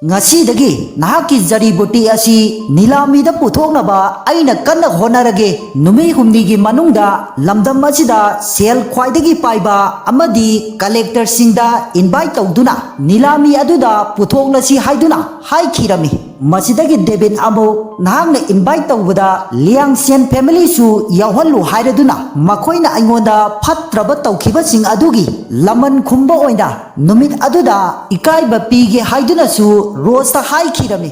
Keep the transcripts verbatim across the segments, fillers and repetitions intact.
"ꯉꯁꯤꯗꯒꯤ ꯅꯍꯥꯛꯀꯤ ꯖꯔꯤꯕꯨꯇꯤ ꯑꯁꯤ ꯅꯤꯂꯥꯃꯤꯗ ꯄꯨꯊꯣꯛꯅꯕ ꯑꯩꯅ ꯀꯟꯅ ꯍꯣꯠꯅꯔꯒꯦ꯫ ꯅꯨꯃꯤꯠ ꯍꯨꯝꯅꯤꯒꯤ ꯃꯅꯨꯡꯗ ꯂꯝꯗꯝ ꯑꯁꯤꯗ ꯁꯦꯜ ꯈ꯭ꯋꯥꯏꯗꯒꯤ ꯄꯥꯏꯕ ꯑꯃꯗꯤ ꯀꯂꯦꯛꯇꯔꯁꯤꯡꯗ ꯏꯟꯚꯥꯏꯠ ꯇꯧꯗꯨꯅ ꯅꯤꯂꯥꯃꯤ ꯑꯗꯨꯗ ꯄꯨꯊꯣꯛꯂꯁꯤ" ꯍꯥꯏꯗꯨꯅ ꯍꯥꯏꯈꯤꯔꯝꯃꯤ꯫ ꯃꯁꯤꯗꯒꯤ ꯗꯦꯕꯤꯠ ꯑꯃꯨꯛ, "ꯅꯍꯥꯛꯅ ꯏꯟꯚꯥꯏꯠ ꯇꯧꯕꯗ ꯂꯤꯌꯥꯡꯁꯦꯟ ꯐꯦꯃꯤꯂꯤꯁꯨ ꯌꯥꯎꯍꯜꯂꯨ ꯍꯥꯏꯔꯗꯨꯅ ꯃꯈꯣꯏꯅ ꯑꯩꯉꯣꯟꯗ ꯐꯠꯇ꯭ꯔꯕ ꯇꯧꯈꯤꯕꯁꯤꯡ ꯑꯗꯨꯒꯤ ꯂꯃꯟ ꯈꯨꯝꯕ ꯑꯣꯏꯅ ꯅꯨꯃꯤꯠ ꯑꯗꯨꯗ ꯏꯀꯥꯏꯕ ꯄꯤꯒꯦ" ꯍꯥꯏꯗꯨꯅꯁꯨ ꯔꯣꯁꯇ ꯍꯥꯏꯈꯤꯔꯝꯃꯤ꯫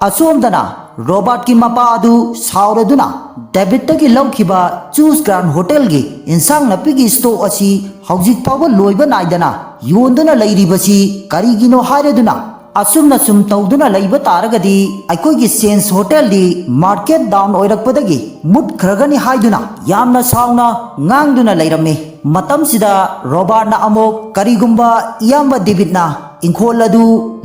ꯑꯁꯣꯝꯗꯅ ꯔꯣꯕꯥꯔꯠꯀꯤ ꯃꯄꯥ ꯑꯗꯨ ꯁꯥꯎꯔꯗꯨꯅ ꯗꯦꯕꯤꯠꯇꯒꯤ ꯂꯧꯈꯤꯕ ꯆꯨꯁ ꯒ꯭ꯔꯥꯟ ꯍꯣꯇꯦꯜꯒꯤ ꯏꯟꯁꯥꯡ ꯅꯥꯄꯤꯒꯤ ꯁ꯭ꯇꯣꯛ ꯑꯁꯤ ꯍꯧꯖꯤꯛ ꯐꯥꯎꯕ ꯂꯣꯏꯕ ꯅꯥꯏꯗꯅ ꯌꯣꯟꯗꯨꯅ ꯂꯩꯔꯤꯕꯁꯤ ꯀꯔꯤꯒꯤꯅꯣ ꯍꯥꯏꯔꯗꯨꯅ, "ꯑꯁꯨꯝꯅ ꯁꯨꯝ ꯇꯧꯗꯨꯅ ꯂꯩꯕ ꯇꯥꯔꯒꯗꯤ ꯑꯩꯈꯣꯏꯒꯤ ꯁꯦꯟꯁ ꯍꯣꯇꯦꯜꯗꯤ ꯃꯥꯔꯀꯦꯠ ꯗꯥꯎꯟ ꯑꯣꯏꯔꯛꯄꯗꯒꯤ ꯃꯨꯠꯈ꯭ꯔꯒꯅꯤ" ꯍꯥꯏꯗꯨꯅ ꯌꯥꯝꯅ ꯁꯥꯎꯅ ꯉꯥꯡꯗꯨꯅ ꯂꯩꯔꯝꯃꯤ꯫ ꯃꯇꯝꯁꯤꯗ ꯔꯣꯕꯥꯔꯠꯅ ꯑꯃꯨꯛ, "ꯀꯔꯤꯒꯨꯝꯕ ꯏꯌꯥꯝꯕ ꯗꯦꯕꯤꯠꯅ ꯏꯪꯈꯣꯜ ꯑꯗꯨ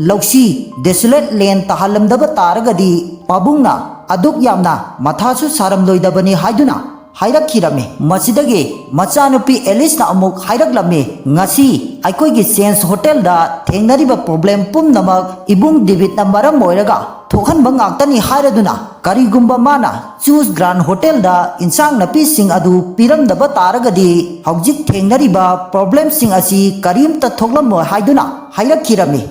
ꯂꯧꯁꯤ, ꯗꯦꯁꯣꯂꯦꯠ ꯂꯦꯟ ꯇꯥꯍꯜꯂꯝꯗꯕ ꯇꯥꯔꯒꯗꯤ ꯄꯥꯕꯨꯡꯅ ꯑꯗꯨꯛ ꯌꯥꯝꯅ ꯃꯊꯥꯁꯨ ꯁꯥꯔꯝꯂꯣꯏꯗꯕꯅꯤ" ꯍꯥꯏꯗꯨꯅ ꯍꯥꯏꯔꯛꯈꯤꯔꯝꯃꯤ꯫ ꯃꯁꯤꯗꯒꯤ ꯃꯆꯥꯅꯨꯄꯤ ꯑꯦꯂꯤꯁꯅ ꯑꯃꯨꯛ ꯍꯥꯏꯔꯛꯂꯝꯃꯤ, "ꯉꯁꯤ ꯑꯩꯈꯣꯏꯒꯤ ꯁꯦꯟꯁ ꯍꯣꯇꯦꯜꯗ ꯊꯦꯡꯅꯔꯤꯕ ꯄ꯭ꯔꯣꯕ꯭ꯂꯦꯝ ꯄꯨꯝꯅꯃꯛ ꯏꯕꯨꯡ ꯗꯦꯕꯤꯠꯅ ꯃꯔꯝ ꯑꯣꯏꯔꯒ ꯊꯣꯛꯍꯟꯕ ꯉꯥꯛꯇꯅꯤ" ꯍꯥꯏꯔꯗꯨꯅ, "ꯀꯔꯤꯒꯨꯝꯕ ꯃꯥꯅ ꯆꯨꯁ ꯒ꯭ꯔꯥꯟ ꯍꯣꯇꯦꯜꯗ ꯏꯟꯁꯥꯡ ꯅꯥꯄꯤꯁꯤꯡ ꯑꯗꯨ ꯄꯤꯔꯝꯗꯕ ꯇꯥꯔꯒꯗꯤ ꯍꯧꯖꯤꯛ ꯊꯦꯡꯅꯔꯤꯕ ꯄ꯭ꯔꯣꯕ꯭ꯂꯦꯝꯁꯤꯡ ꯑꯁꯤ ꯀꯔꯤꯝꯇ ꯊꯣꯛꯂꯝꯃꯣꯏ" ꯍꯥꯏꯗꯨꯅ ꯍꯥꯏꯔꯛꯈꯤꯔꯝꯃꯤ꯫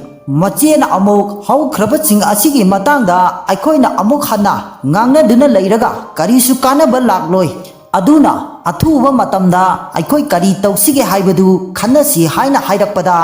ꯃꯆꯦꯅ ꯑꯃꯨꯛ, "ꯍꯧꯈ꯭ꯔꯕꯁꯤꯡ ꯑꯁꯤꯒꯤ ꯃꯇꯥꯡꯗ ꯑꯩꯈꯣꯏꯅ ꯑꯃꯨꯛ ꯍꯟꯅ ꯉꯥꯡꯅꯗꯨꯅ ꯂꯩꯔꯒ ꯀꯔꯤꯁꯨ ꯀꯥꯟꯅꯕ ꯂꯥꯛꯂꯣꯏ꯫ ꯑꯗꯨꯅ ꯑꯊꯨꯕ ꯃꯇꯝꯗ ꯑꯩꯈꯣꯏ ꯀꯔꯤ ꯇꯧꯁꯤꯒꯦ ꯍꯥꯏꯕꯗꯨ ꯈꯟꯅꯁꯤ" ꯍꯥꯏꯅ ꯍꯥꯏꯔꯛꯄꯗ,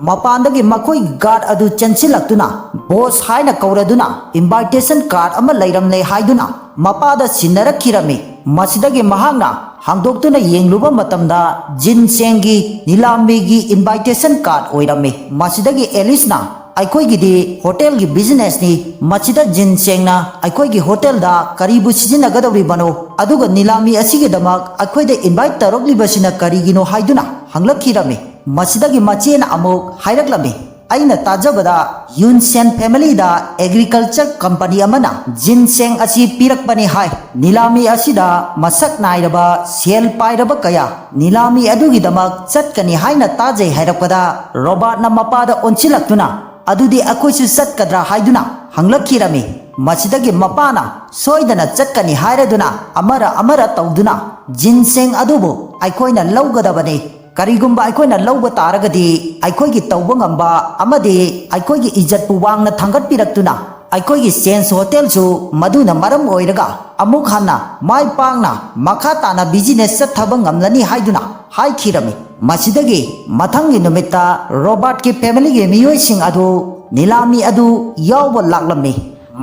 ꯃꯄꯥꯟꯗꯒꯤ ꯃꯈꯣꯏ ꯒꯥꯔꯗ ꯑꯗꯨ ꯆꯦꯟꯁꯤꯜꯂꯛꯇꯨꯅ ꯕꯣꯁ ꯍꯥꯏꯅ ꯀꯧꯔꯗꯨꯅ ꯏꯟꯚꯥꯏꯇꯦꯁꯟ ꯀꯥꯔꯗ ꯑꯃ ꯂꯩꯔꯝꯂꯦ ꯍꯥꯏꯗꯨꯅ ꯃꯄꯥꯗ ꯁꯤꯟꯅꯔꯛꯈꯤꯔꯝꯃꯤ꯫ ꯃꯁꯤꯗꯒꯤ ꯃꯍꯥꯛꯅ ꯍꯥꯡꯗꯣꯛꯇꯨꯅ ꯌꯦꯡꯂꯨꯕ ꯃꯇꯝꯗ ꯖꯤꯟ ꯁꯦꯡꯒꯤ ꯅꯤꯂꯥꯝꯕꯤꯒꯤ ꯏꯟꯚꯥꯏꯇꯦꯁꯟ ꯀꯥꯔꯗ ꯑꯣꯏꯔꯝꯃꯤ꯫ ꯃꯁꯤꯗꯒꯤ ꯑꯦꯂꯤꯁꯅ, "ꯑꯩꯈꯣꯏꯒꯤꯗꯤ ꯍꯣꯇꯦꯜꯒꯤ ꯕꯤꯖꯤꯅꯦꯁꯅꯤ, ꯃꯁꯤꯗ ꯖꯤꯟ ꯁꯦꯡꯅ ꯑꯩꯈꯣꯏꯒꯤ ꯍꯣꯇꯦꯜꯗ ꯀꯔꯤꯕꯨ ꯁꯤꯖꯤꯟꯅꯒꯗꯧꯔꯤꯕꯅꯣ? ꯑꯗꯨꯒ ꯅꯤꯂꯥꯃꯤ ꯑꯁꯤꯒꯤꯗꯃꯛ ꯑꯩꯈꯣꯏꯗ ꯏꯟꯚꯥꯏꯠ ꯇꯧꯔꯛꯂꯤꯕꯁꯤꯅ ꯀꯔꯤꯒꯤꯅꯣ?" ꯍꯥꯏꯗꯨꯅ ꯍꯪꯂꯛꯈꯤꯔꯝꯃꯤ꯫ ꯃꯁꯤꯗꯒꯤ ꯃꯆꯦꯅ ꯑꯃꯨꯛ ꯍꯥꯏꯔꯛꯂꯝꯃꯤ, ꯑꯩꯅ ꯇꯥꯖꯕꯗ, ꯌꯨꯟꯁꯦꯟ ꯐꯦꯃꯤꯂꯤꯗ ꯑꯦꯒ꯭ꯔꯤꯀꯜꯆꯔ ꯀꯝꯄꯅꯤ ꯑꯃꯅ ꯖꯤꯟꯁꯦꯡ ꯑꯁꯤ ꯄꯤꯔꯛꯄꯅꯤ ꯍꯥꯏ꯫ ꯅꯤꯂꯥꯃꯤ ꯑꯁꯤꯗ ꯃꯁꯛ ꯅꯥꯏꯔꯕ ꯁꯦꯜ ꯄꯥꯏꯔꯕ ꯀꯌꯥ ꯅꯤꯂꯥꯃꯤ ꯑꯗꯨꯒꯤꯗꯃꯛ ꯆꯠꯀꯅꯤ ꯍꯥꯏꯅ ꯇꯥꯖꯩ ꯍꯥꯏꯔꯛꯄꯗ, ꯔꯣꯕꯥꯔꯠꯅ ꯃꯄꯥꯗ ꯑꯣꯟꯁꯤꯜꯂꯛꯇꯨꯅ, "ꯑꯗꯨꯗꯤ ꯑꯩꯈꯣꯏꯁꯨ ꯆꯠꯀꯗ꯭ꯔꯥ?" ꯍꯥꯏꯗꯨꯅ ꯍꯪꯂꯛꯈꯤꯔꯝꯃꯤ꯫ ꯃꯁꯤꯗꯒꯤ ꯃꯄꯥꯅ ꯁꯣꯏꯗꯅ ꯆꯠꯀꯅꯤ ꯍꯥꯏꯔꯗꯨꯅ, ꯑꯃꯔ ꯑꯃꯔ ꯇꯧꯗꯨꯅ, "ꯖꯤꯟꯁꯦꯡ ꯑꯗꯨꯕꯨ ꯑꯩꯈꯣꯏꯅ ꯂꯧꯒꯗꯕꯅꯤ꯫ ꯀꯔꯤꯒꯨꯝꯕ ꯑꯩꯈꯣꯏꯅ ꯂꯧꯕ ꯇꯥꯔꯒꯗꯤ, ꯑꯩꯈꯣꯏꯒꯤ ꯇꯧꯕ ꯉꯝꯕ ꯑꯃꯗꯤ ꯑꯩꯈꯣꯏꯒꯤ ꯏꯖꯠꯄꯨ ꯋꯥꯡꯅ ꯊꯥꯡꯒꯠꯄꯤꯔꯛꯇꯨꯅ, ꯑꯩꯈꯣꯏꯒꯤ ꯁꯦꯟꯁ ꯍꯣꯇꯦꯜꯁꯨ ꯃꯗꯨꯅ ꯃꯔꯝ ꯑꯣꯏꯔꯒ ꯑꯃꯨꯛ ꯍꯟꯅ ꯃꯥꯏ ꯄꯥꯛꯅ ꯃꯈꯥ ꯇꯥꯅ ꯕꯤꯖꯤꯅꯦꯁ ꯆꯠꯊꯕ ꯉꯝꯂꯅꯤ" ꯍꯥꯏꯗꯨꯅ ꯍꯥꯏꯈꯤꯔꯝꯃꯤ꯫ ꯃꯁꯤꯗꯒꯤ ꯃꯊꯪꯒꯤ ꯅꯨꯃꯤꯠꯇ ꯔꯣꯕꯥꯔꯠꯀꯤ ꯐꯦꯃꯤꯂꯤꯒꯤ ꯃꯤꯑꯣꯏꯁꯤꯡ ꯑꯗꯨ ꯅꯤꯂꯥꯃꯤ ꯑꯗꯨ ꯌꯥꯎꯕ ꯂꯥꯛꯂꯝꯃꯤ꯫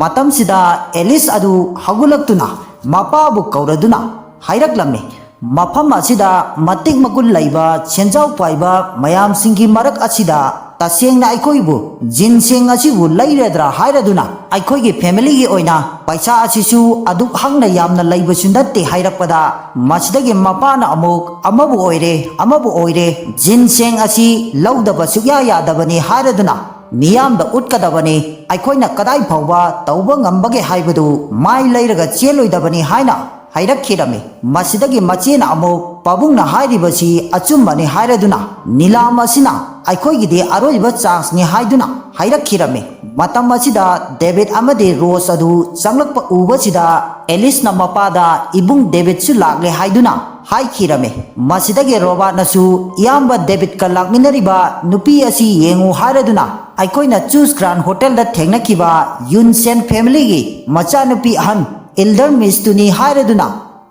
ꯃꯇꯝꯁꯤꯗ ꯑꯦꯂꯤꯁ ꯑꯗꯨ ꯍꯧꯒꯠꯂꯛꯇꯨꯅ ꯃꯄꯥꯕꯨ ꯀꯧꯔꯗꯨꯅ ꯍꯥꯏꯔꯛꯂꯝꯃꯤ, "ꯃꯐꯝ ꯑꯁꯤꯗ ꯃꯇꯤꯛ ꯃꯒꯨꯟ ꯂꯩꯕ ꯁꯦꯟꯖꯥꯎ ꯄꯥꯏꯕ ꯃꯌꯥꯝꯁꯤꯡꯒꯤ ꯃꯔꯛ ꯑꯁꯤꯗ ꯇꯁꯦꯡꯅ ꯑꯩꯈꯣꯏꯕꯨ ꯖꯤꯟꯁꯦꯡ ꯑꯁꯤꯕꯨ ꯂꯩꯔꯗ꯭ꯔꯥ ꯍꯥꯏꯔꯗꯨꯅ, ꯑꯩꯈꯣꯏꯒꯤ ꯐꯦꯃꯤꯂꯤꯒꯤ ꯑꯣꯏꯅ ꯄꯩꯁꯥ ꯑꯁꯤꯁꯨ ꯑꯗꯨꯛ ꯍꯪꯅ ꯌꯥꯝꯅ ꯂꯩꯕꯁꯨ ꯅꯠꯇꯦ" ꯍꯥꯏꯔꯛꯄꯗ, ꯃꯁꯤꯗꯒꯤ ꯃꯄꯥꯅ ꯑꯃꯨꯛ, "ꯑꯃꯕꯨ ꯑꯣꯏꯔꯦ, ꯑꯃꯕꯨ ꯑꯣꯏꯔꯦ, ꯖꯤꯟꯁꯦꯡ ꯑꯁꯤ ꯂꯧꯗꯕ ꯁꯨꯛꯌꯥ ꯌꯥꯗꯕꯅꯤ ꯍꯥꯏꯔꯗꯨꯅ ꯃꯤꯌꯥꯝꯗ ꯎꯠꯀꯗꯕꯅꯤ꯫ ꯑꯩꯈꯣꯏꯅ ꯀꯗꯥꯏ ꯐꯥꯎꯕ ꯇꯧꯕ ꯉꯝꯕꯒꯦ ꯍꯥꯏꯕꯗꯨ ꯃꯥꯏ ꯂꯩꯔꯒ ꯆꯦꯜꯂꯣꯏꯗꯕꯅꯤ" ꯍꯥꯏꯅ ꯍꯥꯏꯔꯛꯈꯤꯔꯝꯃꯤ꯫ ꯃꯁꯤꯗꯒꯤ ꯃꯆꯦꯅ ꯑꯃꯨꯛ, "ꯄꯥꯕꯨꯡꯅ ꯍꯥꯏꯔꯤꯕꯁꯤ ꯑꯆꯨꯝꯕꯅꯤ ꯍꯥꯏꯔꯗꯨꯅ, ꯅꯤꯂꯥꯝ ꯑꯁꯤꯅ ꯑꯩꯈꯣꯏꯒꯤꯗꯤ ꯑꯔꯣꯏꯕ ꯆꯥꯟꯁꯅꯤ" ꯍꯥꯏꯗꯨꯅ ꯍꯥꯏꯔꯛꯈꯤꯔꯝꯃꯤ꯫ ꯃꯇꯝ ꯑꯁꯤꯗ ꯗꯦꯕꯤꯠ ꯑꯃꯗꯤ ꯔꯣꯁ ꯑꯗꯨ ꯆꯪꯂꯛꯄ ꯎꯕꯁꯤꯗ, ꯑꯦꯂꯤꯁꯅ ꯃꯄꯥꯗ, "ꯏꯕꯨꯡ, ꯗꯦꯕꯤꯠꯁꯨ ꯂꯥꯛꯂꯦ" ꯍꯥꯏꯗꯨꯅ ꯍꯥꯏꯈꯤꯔꯝꯃꯤ꯫ ꯃꯁꯤꯗꯒꯤ ꯔꯣꯕꯥꯔꯠꯅꯁꯨ, "ꯏꯌꯥꯝꯕ ꯗꯦꯕꯤꯠꯀ ꯂꯥꯛꯃꯤꯟꯅꯔꯤꯕ ꯅꯨꯄꯤ ꯑꯁꯤ ꯌꯦꯡꯉꯨ" ꯍꯥꯏꯔꯗꯨꯅ, ꯑꯩꯈꯣꯏꯅ ꯆꯨꯁ ꯒ꯭ꯔꯥꯟ ꯍꯣꯇꯦꯜꯗ ꯊꯦꯡꯅꯈꯤꯕ ꯌꯨꯟꯁꯦꯟ ꯐꯦꯃꯤꯂꯤꯒꯤ ꯃꯆꯥꯅꯨꯄꯤ ꯑꯍꯟ, ꯏꯜꯗꯔ ꯃꯤꯁꯇꯨꯅꯤ ꯍꯥꯏꯔꯗꯨꯅ,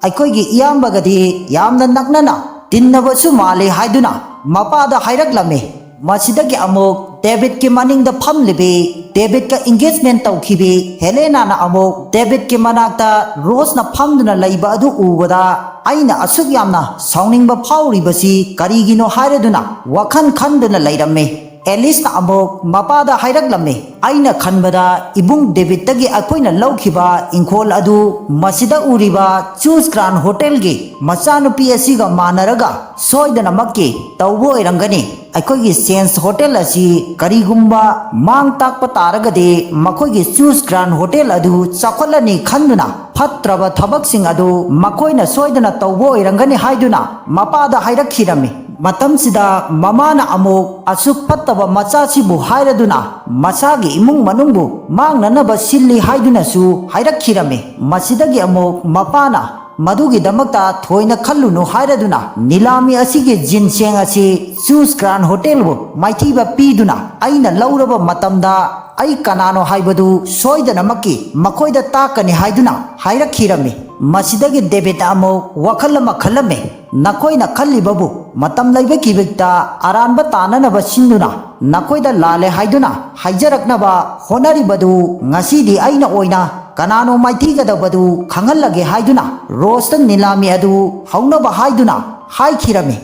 ꯑꯩꯈꯣꯏꯒꯤ ꯏꯌꯥꯝꯕꯒꯗꯤ ꯌꯥꯝꯅ ꯅꯛꯅꯅ ꯇꯤꯟꯅꯕꯁꯨ ꯃꯥꯜꯂꯤ ꯍꯥꯏꯗꯨꯅ ꯃꯄꯥꯗ ꯍꯥꯏꯔꯛꯂꯝꯃꯤ꯫ ꯃꯁꯤꯗꯒꯤ ꯑꯃꯨꯛ ꯗꯦꯕꯤꯠꯀꯤ ꯃꯅꯤꯡꯗ ꯐꯝꯂꯤꯕꯤ, ꯗꯦꯕꯤꯠꯀ ꯏꯪꯒꯦꯖꯃꯦꯟ ꯇꯧꯈꯤꯕꯤ ꯍꯦꯂꯦꯅꯥꯅ ꯑꯃꯨꯛ ꯗꯦꯕꯤꯠꯀꯤ ꯃꯅꯥꯛꯇ ꯔꯣꯁꯅ ꯐꯝꯗꯨꯅ ꯂꯩꯕ ꯑꯗꯨ ꯎꯕꯗ, "ꯑꯩꯅ ꯑꯁꯨꯛ ꯌꯥꯝꯅ ꯁꯥꯎꯅꯤꯡꯕ ꯐꯥꯎꯔꯤꯕꯁꯤ ꯀꯔꯤꯒꯤꯅꯣ?" ꯍꯥꯏꯔꯗꯨꯅ ꯋꯥꯈꯜ ꯈꯟꯗꯨꯅ ꯂꯩꯔꯝꯃꯤ꯫ ꯑꯦꯂꯤꯁꯅ ꯑꯃꯨꯛ ꯃꯄꯥꯗ ꯍꯥꯏꯔꯛꯂꯝꯃꯤ, "ꯑꯩꯅ ꯈꯟꯕꯗ ꯏꯕꯨꯡ ꯗꯦꯕꯤꯠꯇꯒꯤ ꯑꯩꯈꯣꯏꯅ ꯂꯧꯈꯤꯕ ꯏꯪꯈꯣꯜ ꯑꯗꯨ ꯃꯁꯤꯗ ꯎꯔꯤꯕ ꯆꯨꯁ ꯒ꯭ꯔꯥꯟ ꯍꯣꯇꯦꯜꯒꯤ ꯃꯆꯥꯅꯨꯄꯤ ꯑꯁꯤꯒ ꯃꯥꯟꯅꯔꯒ ꯁꯣꯏꯗꯅꯃꯛꯀꯤ ꯇꯧꯕ ꯑꯣꯏꯔꯝꯒꯅꯤ꯫ ꯑꯩꯈꯣꯏꯒꯤ ꯁꯦꯟꯁ ꯍꯣꯇꯦꯜ ꯑꯁꯤ ꯀꯔꯤꯒꯨꯝꯕ ꯃꯥꯡ ꯇꯥꯛꯄ ꯇꯥꯔꯒꯗꯤ ꯃꯈꯣꯏꯒꯤ ꯆꯨꯁ ꯒ꯭ꯔꯥꯟ ꯍꯣꯇꯦꯜ ꯑꯗꯨ ꯆꯥꯎꯈꯠꯂꯅꯤ ꯈꯟꯗꯨꯅ ꯐꯠꯇ꯭ꯔꯕ ꯊꯕꯛꯁꯤꯡ ꯑꯗꯨ ꯃꯈꯣꯏꯅ ꯁꯣꯏꯗꯅ ꯇꯧꯕ ꯑꯣꯏꯔꯝꯒꯅꯤ" ꯍꯥꯏꯗꯨꯅ ꯃꯄꯥꯗ ꯍꯥꯏꯔꯛꯈꯤꯔꯝꯃꯤ꯫ ꯃꯇꯝꯁꯤꯗ ꯃꯃꯥꯅ ꯑꯃꯨꯛ ꯑꯁꯨꯛ ꯐꯠꯇꯕ ꯃꯆꯥꯁꯤꯕꯨ ꯍꯥꯏꯔꯗꯨꯅ ꯃꯆꯥꯒꯤ ꯏꯃꯨꯡ ꯃꯅꯨꯡꯕꯨ ꯃꯥꯡꯅꯅꯕ ꯁꯤꯜꯂꯤ ꯍꯥꯏꯗꯨꯅꯁꯨ ꯍꯥꯏꯔꯛꯈꯤꯔꯝꯃꯤ꯫ ꯃꯁꯤꯗꯒꯤ ꯑꯃꯨꯛ ꯃꯄꯥꯅ ꯃꯗꯨꯒꯤꯗꯃꯛꯇ ꯊꯣꯏꯅ ꯈꯜꯂꯨꯅꯨ ꯍꯥꯏꯔꯗꯨꯅ ꯅꯤꯂꯥꯃꯤ ꯑꯁꯤꯒꯤ ꯖꯤꯟꯁꯦꯡ ꯑꯁꯤ ꯆꯨꯁ ꯒ꯭ꯔꯥꯟ ꯍꯣꯇꯦꯜꯕꯨ ꯃꯥꯏꯊꯤꯕ ꯄꯤꯗꯨꯅ ꯑꯩꯅ ꯂꯧꯔꯕ ꯃꯇꯝꯗ ꯑꯩ ꯀꯅꯥꯅꯣ ꯍꯥꯏꯕꯗꯨ ꯁꯣꯏꯗꯅꯃꯛꯀꯤ ꯃꯈꯣꯏꯗ ꯇꯥꯛꯀꯅꯤ ꯍꯥꯏꯗꯨꯅ ꯍꯥꯏꯔꯛꯈꯤꯔꯝꯃꯤ꯫ ꯃꯁꯤꯗꯒꯤ ꯗꯦꯕꯤꯠꯅ ꯑꯃꯨꯛ ꯋꯥꯈꯜ ꯑꯃ ꯈꯜꯂꯝꯃꯤ, "ꯅꯈꯣꯏꯅ ꯈꯜꯂꯤꯕꯕꯨ ꯃꯇꯝ ꯂꯩꯕ ꯀꯤꯕꯤꯛꯇ ꯑꯔꯥꯟꯕ ꯇꯥꯅꯅꯕ ꯁꯤꯟꯗꯨꯅ ꯅꯈꯣꯏꯗ ꯂꯥꯜꯂꯦ ꯍꯥꯏꯗꯨꯅ ꯍꯥꯏꯖꯔꯛꯅꯕ ꯍꯣꯠꯅꯔꯤꯕꯗꯨ ꯉꯁꯤꯗꯤ ꯑꯩꯅ ꯑꯣꯏꯅ ꯀꯅꯥꯅꯣ ꯃꯥꯏꯊꯤꯒꯗꯕꯗꯨ ꯈꯪꯍꯜꯂꯒꯦ" ꯍꯥꯏꯗꯨꯅ ꯔꯣꯁꯇ ꯅꯤꯂꯥꯃꯤ ꯑꯗꯨ ꯍꯧꯅꯕ ꯍꯥꯏꯗꯨꯅ ꯍꯥꯏꯈꯤꯔꯝꯃꯤ꯫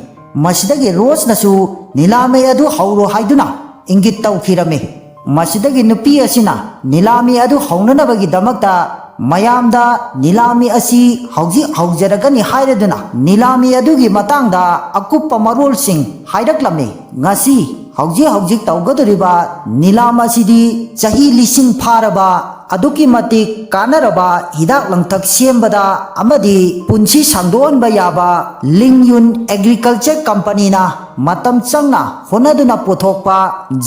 ꯃꯁꯤꯗꯒꯤ ꯔꯣꯁꯅꯁꯨ ꯅꯤꯂꯥꯃꯤ ꯑꯗꯨ ꯍꯧꯔꯣ ꯍꯥꯏꯗꯨꯅ ꯏꯪꯒꯤꯠ ꯇꯧꯈꯤꯔꯝꯃꯤ꯫ ꯃꯁꯤꯗꯒꯤ ꯅꯨꯄꯤ ꯑꯁꯤꯅ ꯅꯤꯂꯥꯃꯤ ꯑꯗꯨ ꯍꯧꯅꯅꯕꯒꯤꯗꯃꯛꯇ ꯃꯌꯥꯝꯗ ꯅꯤꯂꯥꯃꯤ ꯑꯁꯤ ꯍꯧꯖꯤꯛ ꯍꯧꯖꯔꯒꯅꯤ ꯍꯥꯏꯔꯗꯨꯅ ꯅꯤꯂꯥꯃꯤ ꯑꯗꯨꯒꯤ ꯃꯇꯥꯡꯗ ꯑꯀꯨꯞꯄ ꯃꯔꯣꯜꯁꯤꯡ ꯍꯥꯏꯔꯛꯂꯝꯃꯤ꯫ ꯉꯁꯤ ꯍꯧꯖꯤꯛ ꯍꯧꯖꯤꯛ ꯇꯧꯒꯗꯧꯔꯤꯕ ꯅꯤꯂꯥꯝ ꯑꯁꯤꯗꯤ ꯆꯍꯤ ꯂꯤꯁꯤꯡ ꯐꯥꯔꯕ ꯑꯗꯨꯛꯀꯤ ꯃꯇꯤꯛ ꯀꯥꯟꯅꯔꯕ ꯍꯤꯗꯥꯛ ꯂꯥꯡꯊꯛ ꯁꯦꯝꯕꯗ ꯑꯃꯗꯤ ꯄꯨꯟꯁꯤ ꯁꯥꯡꯗꯣꯛꯍꯟꯕ ꯌꯥꯕ ꯂꯤꯡ ꯌꯨꯟ ꯑꯦꯒ꯭ꯔꯤꯀꯜꯆꯔ ꯀꯝꯄꯅꯤꯅ ꯃꯇꯝ ꯆꯪꯅ ꯍꯣꯠꯅꯗꯨꯅ ꯄꯨꯊꯣꯛꯄ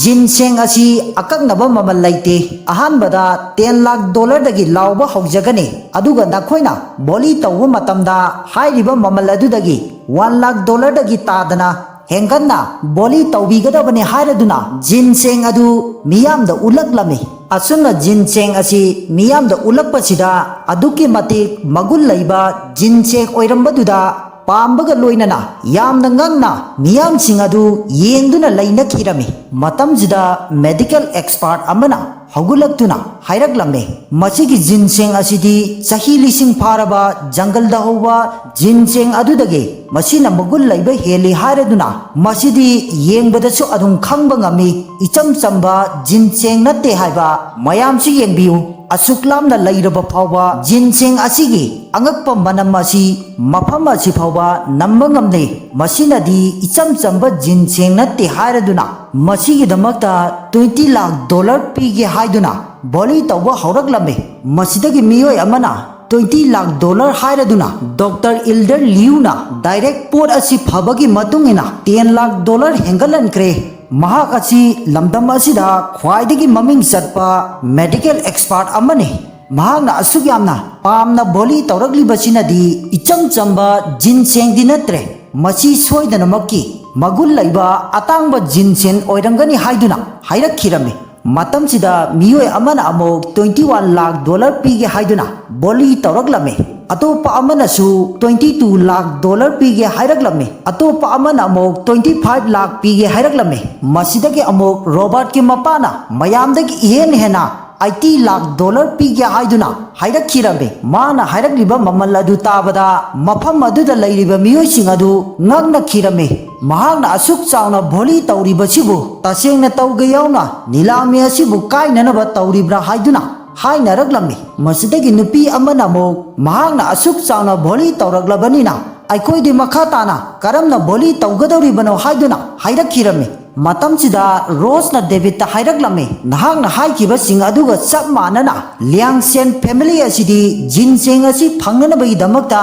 ꯖꯤꯟꯁꯦꯡ ꯑꯁꯤ ꯑꯀꯛꯅꯕ ꯃꯃꯜ ꯂꯩꯇꯦ꯫ ꯑꯍꯥꯟꯕꯗ ꯇꯦꯟ ꯂꯥꯈ ꯗꯣꯂꯔꯗꯒꯤ ꯂꯥꯎꯕ ꯍꯧꯖꯒꯅꯤ, ꯑꯗꯨꯒ ꯅꯈꯣꯏꯅ ꯕꯣꯂꯤ ꯇꯧꯕ ꯃꯇꯝꯗ ꯍꯥꯏꯔꯤꯕ ꯃꯃꯜ ꯑꯗꯨꯗꯒꯤ ꯋꯥꯟ ꯂꯥꯈ ꯗꯣꯂꯔꯗꯒꯤ ꯇꯥꯗꯅ ꯍꯦꯟꯒꯠꯅ ꯕꯣꯂꯤ ꯇꯧꯕꯤꯒꯗꯕꯅꯤ ꯍꯥꯏꯔꯗꯨꯅ ꯖꯤꯟꯁꯦꯡ ꯑꯗꯨ ꯃꯤꯌꯥꯝꯗ ꯎꯠꯂꯛꯂꯝꯃꯤ꯫ ꯑꯁꯨꯝꯅ ꯖꯤꯟꯁꯦꯡ ꯑꯁꯤ ꯃꯤꯌꯥꯝꯗ ꯎꯠꯂꯛꯄꯁꯤꯗ ꯑꯗꯨꯛꯀꯤ ꯃꯇꯤꯛ ꯃꯒꯨꯟ ꯂꯩꯕ ꯖꯤꯟꯁꯦꯡ ꯑꯣꯏꯔꯝꯕꯗꯨꯗ ꯄꯥꯝꯕꯒ ꯂꯣꯏꯅꯅ ꯌꯥꯝꯅ ꯉꯛꯅ ꯃꯤꯌꯥꯝꯁꯤꯡ ꯑꯗꯨ ꯌꯦꯡꯗꯨꯅ ꯂꯩꯅꯈꯤꯔꯝꯃꯤ꯫ ꯃꯇꯝꯁꯤꯗ ꯃꯦꯗꯤꯀꯦꯜ ꯑꯦꯛꯁꯄꯥꯔꯠ ꯑꯃꯅ ꯍꯧꯒꯠꯂꯛꯇꯨꯅ ꯍꯥꯏꯔꯛꯂꯝꯃꯤ, ꯃꯁꯤꯒꯤ ꯖꯤꯟꯁꯦꯡ ꯑꯁꯤꯗꯤ ꯆꯍꯤ ꯂꯤꯁꯤꯡ ꯐꯥꯔꯕ ꯖꯪꯒꯜꯗ ꯍꯧꯕ ꯖꯤꯟꯁꯦꯡ ꯑꯗꯨꯗꯒꯤ ꯃꯁꯤꯅ ꯃꯒꯨꯟ ꯂꯩꯕ ꯍꯦꯜꯂꯤ ꯍꯥꯏꯔꯗꯨꯅ, ꯃꯁꯤꯗꯤ ꯌꯦꯡꯕꯗꯁꯨ ꯑꯗꯨꯝ ꯈꯪꯕ ꯉꯝꯃꯤ, ꯏꯆꯝ ꯆꯝꯕ ꯖꯤꯟꯁꯦꯡ ꯅꯠꯇꯦ ꯍꯥꯏꯕ ꯃꯌꯥꯝꯁꯨ ꯌꯦꯡꯕꯤꯌꯨ꯫ ꯑꯁꯨꯛ ꯂꯥꯞꯅ ꯂꯩꯔꯕ ꯐꯥꯎꯕ ꯖꯤꯟꯁꯦꯡ ꯑꯁꯤꯒꯤ ꯑꯉꯛꯄ ꯃꯅꯝ ꯑꯁꯤ ꯃꯐꯝ ꯑꯁꯤ ꯐꯥꯎꯕ ꯅꯝꯕ ꯉꯝꯗꯦ꯫ ꯃꯁꯤꯅꯗꯤ ꯏꯆꯝ ꯆꯝꯕ ꯖꯤꯟꯁꯦꯡ ꯅꯠꯇꯦ ꯍꯥꯏꯔꯗꯨꯅ, ꯃꯁꯤꯒꯤꯗꯃꯛꯇ ꯇ꯭ꯋꯦꯟꯇꯤ ꯂꯥꯈ ꯗꯣꯂꯔ ꯄꯤꯒꯦ ꯍꯥꯏꯗꯨꯅ ꯕꯣꯂꯤ ꯇꯧꯕ ꯍꯧꯔꯛꯂꯝꯃꯤ꯫ ꯃꯁꯤꯗꯒꯤ ꯃꯤꯑꯣꯏ ꯑꯃꯅ ꯇ꯭ꯋꯦꯟꯇꯤ ꯂꯥꯈ ꯗꯣꯂꯔ ꯍꯥꯏꯔꯗꯨꯅ, ꯗꯣꯛꯇꯔ ꯏꯜꯗꯔ ꯂꯤꯌꯨꯅ ꯗꯥꯏꯔꯦꯛ ꯄꯣꯠ ꯑꯁꯤ ꯐꯕꯒꯤ ꯃꯇꯨꯡ ꯏꯟꯅ ꯇꯦꯟ ꯂꯥꯈ ꯗꯣꯂꯔ ꯍꯦꯟꯒꯠꯍꯟꯈ꯭ꯔꯦ꯫ ꯃꯍꯥꯛ ꯑꯁꯤ ꯂꯝꯗꯝ ꯑꯁꯤꯗ ꯈ꯭ꯋꯥꯏꯗꯒꯤ ꯃꯃꯤꯡ ꯆꯠꯄ ꯃꯦꯗꯤꯀꯦꯜ ꯑꯦꯛꯁꯄꯥꯔꯠ ꯑꯃꯅꯤ꯫ ꯃꯍꯥꯛꯅ ꯑꯁꯨꯛ ꯌꯥꯝꯅ ꯄꯥꯝꯅ ꯕꯣꯂꯤ ꯇꯧꯔꯛꯂꯤꯕꯁꯤꯅꯗꯤ ꯏꯆꯝ ꯆꯝꯕ ꯖꯤꯟꯁꯦꯡꯗꯤ ꯅꯠꯇ꯭ꯔꯦ, ꯃꯁꯤ ꯁꯣꯏꯗꯅꯃꯛꯀꯤ ꯃꯒꯨꯟ ꯂꯩꯕ ꯑꯇꯥꯡꯕ ꯖꯤꯟꯁꯦꯡ ꯑꯣꯏꯔꯝꯒꯅꯤ ꯍꯥꯏꯗꯨꯅ ꯍꯥꯏꯔꯛꯈꯤꯔꯝꯃꯤ꯫ ꯃꯇꯝꯁꯤꯗ ꯃꯤꯑꯣꯏ ꯑꯃꯅ ꯑꯃꯨꯛ ꯇ꯭ꯋꯦꯟꯇꯤ ꯋꯥꯟ ꯂꯥꯈ ꯗꯣꯂꯔ ꯄꯤꯒꯦ ꯍꯥꯏꯗꯨꯅ ꯕꯣꯂꯤ ꯇꯧꯔꯛꯂꯝꯃꯤ꯫ ꯑꯇꯣꯞꯄ ꯑꯃꯅꯁꯨ ꯇ꯭ꯋꯦꯟꯇꯤ ꯇꯨ ꯂꯥꯈ ꯗꯣꯂꯔ ꯄꯤꯒꯦ ꯍꯥꯏꯔꯛꯂꯝꯃꯤ꯫ ꯑꯇꯣꯞꯄ ꯑꯃꯅ ꯑꯃꯨꯛ ꯇ꯭ꯋꯦꯟꯇꯤ ꯐꯥꯏꯚ ꯂꯥꯈ ꯄꯤꯒꯦ ꯍꯥꯏꯔꯛꯂꯝꯃꯤ꯫ ꯃꯁꯤꯗꯒꯤ ꯑꯃꯨꯛ ꯔꯣꯕꯥꯔꯠꯀꯤ ꯃꯄꯥꯅ ꯃꯌꯥꯝꯗꯒꯤ ꯏꯍꯦꯟ ꯍꯦꯟꯅ ꯑꯩꯠꯇꯤ ꯂꯥꯈ ꯗꯣꯂꯔ ꯄꯤꯒꯦ ꯍꯥꯏꯗꯨꯅ ꯍꯥꯏꯔꯛꯈꯤꯔꯝꯃꯤ꯫ ꯃꯥꯅ ꯍꯥꯏꯔꯛꯂꯤꯕ ꯃꯃꯜ ꯑꯗꯨ ꯇꯥꯕꯗ ꯃꯐꯝ ꯑꯗꯨꯗ ꯂꯩꯔꯤꯕ ꯃꯤꯑꯣꯏꯁꯤꯡ ꯑꯗꯨ ꯉꯛꯅꯈꯤꯔꯝꯃꯤ꯫ ꯃꯍꯥꯛꯅ ꯑꯁꯨꯛ ꯆꯥꯎꯅ ꯕꯣꯂꯤ ꯇꯧꯔꯤꯕꯁꯤꯕꯨ ꯇꯁꯦꯡꯅ ꯇꯧꯒꯦ ꯌꯥꯎꯅ ꯅꯤꯂꯥꯃꯤ ꯑꯁꯤꯕꯨ ꯀꯥꯏꯅꯅꯕ ꯇꯧꯔꯤꯕ꯭ꯔꯥ ꯍꯥꯏꯗꯨꯅ ꯍꯥꯏꯅꯔꯛꯂꯝꯃꯤ꯫ ꯃꯁꯤꯗꯒꯤ ꯅꯨꯄꯤ ꯑꯃꯅ ꯑꯃꯨꯛ ꯃꯍꯥꯛꯅ ꯑꯁꯨꯛ ꯆꯥꯎꯅ ꯕꯣꯂꯤ ꯇꯧꯔꯛꯂꯕꯅꯤꯅ ꯑꯩꯈꯣꯏꯗꯤ ꯃꯈꯥ ꯇꯥꯅ ꯀꯔꯝꯅ ꯕꯣꯂꯤ ꯇꯧꯒꯗꯧꯔꯤꯕꯅꯣ ꯍꯥꯏꯗꯨꯅ ꯍꯥꯏꯔꯛꯈꯤꯔꯝꯃꯤ꯫ ꯃꯇꯝꯁꯤꯗ ꯔꯣꯁꯅ ꯗꯦꯕꯤꯠꯇ ꯍꯥꯏꯔꯛꯂꯝꯃꯤ, "ꯅꯍꯥꯛꯅ ꯍꯥꯏꯈꯤꯕꯁꯤꯡ ꯑꯗꯨꯒ ꯆꯞ ꯃꯥꯟꯅꯅ ꯂꯤꯌꯥꯡꯁꯦꯟ ꯐꯦꯃꯤꯂꯤ ꯑꯁꯤꯗꯤ ꯖꯤꯟꯁꯦꯡ ꯑꯁꯤ ꯐꯪꯅꯅꯕꯒꯤꯗꯃꯛꯇ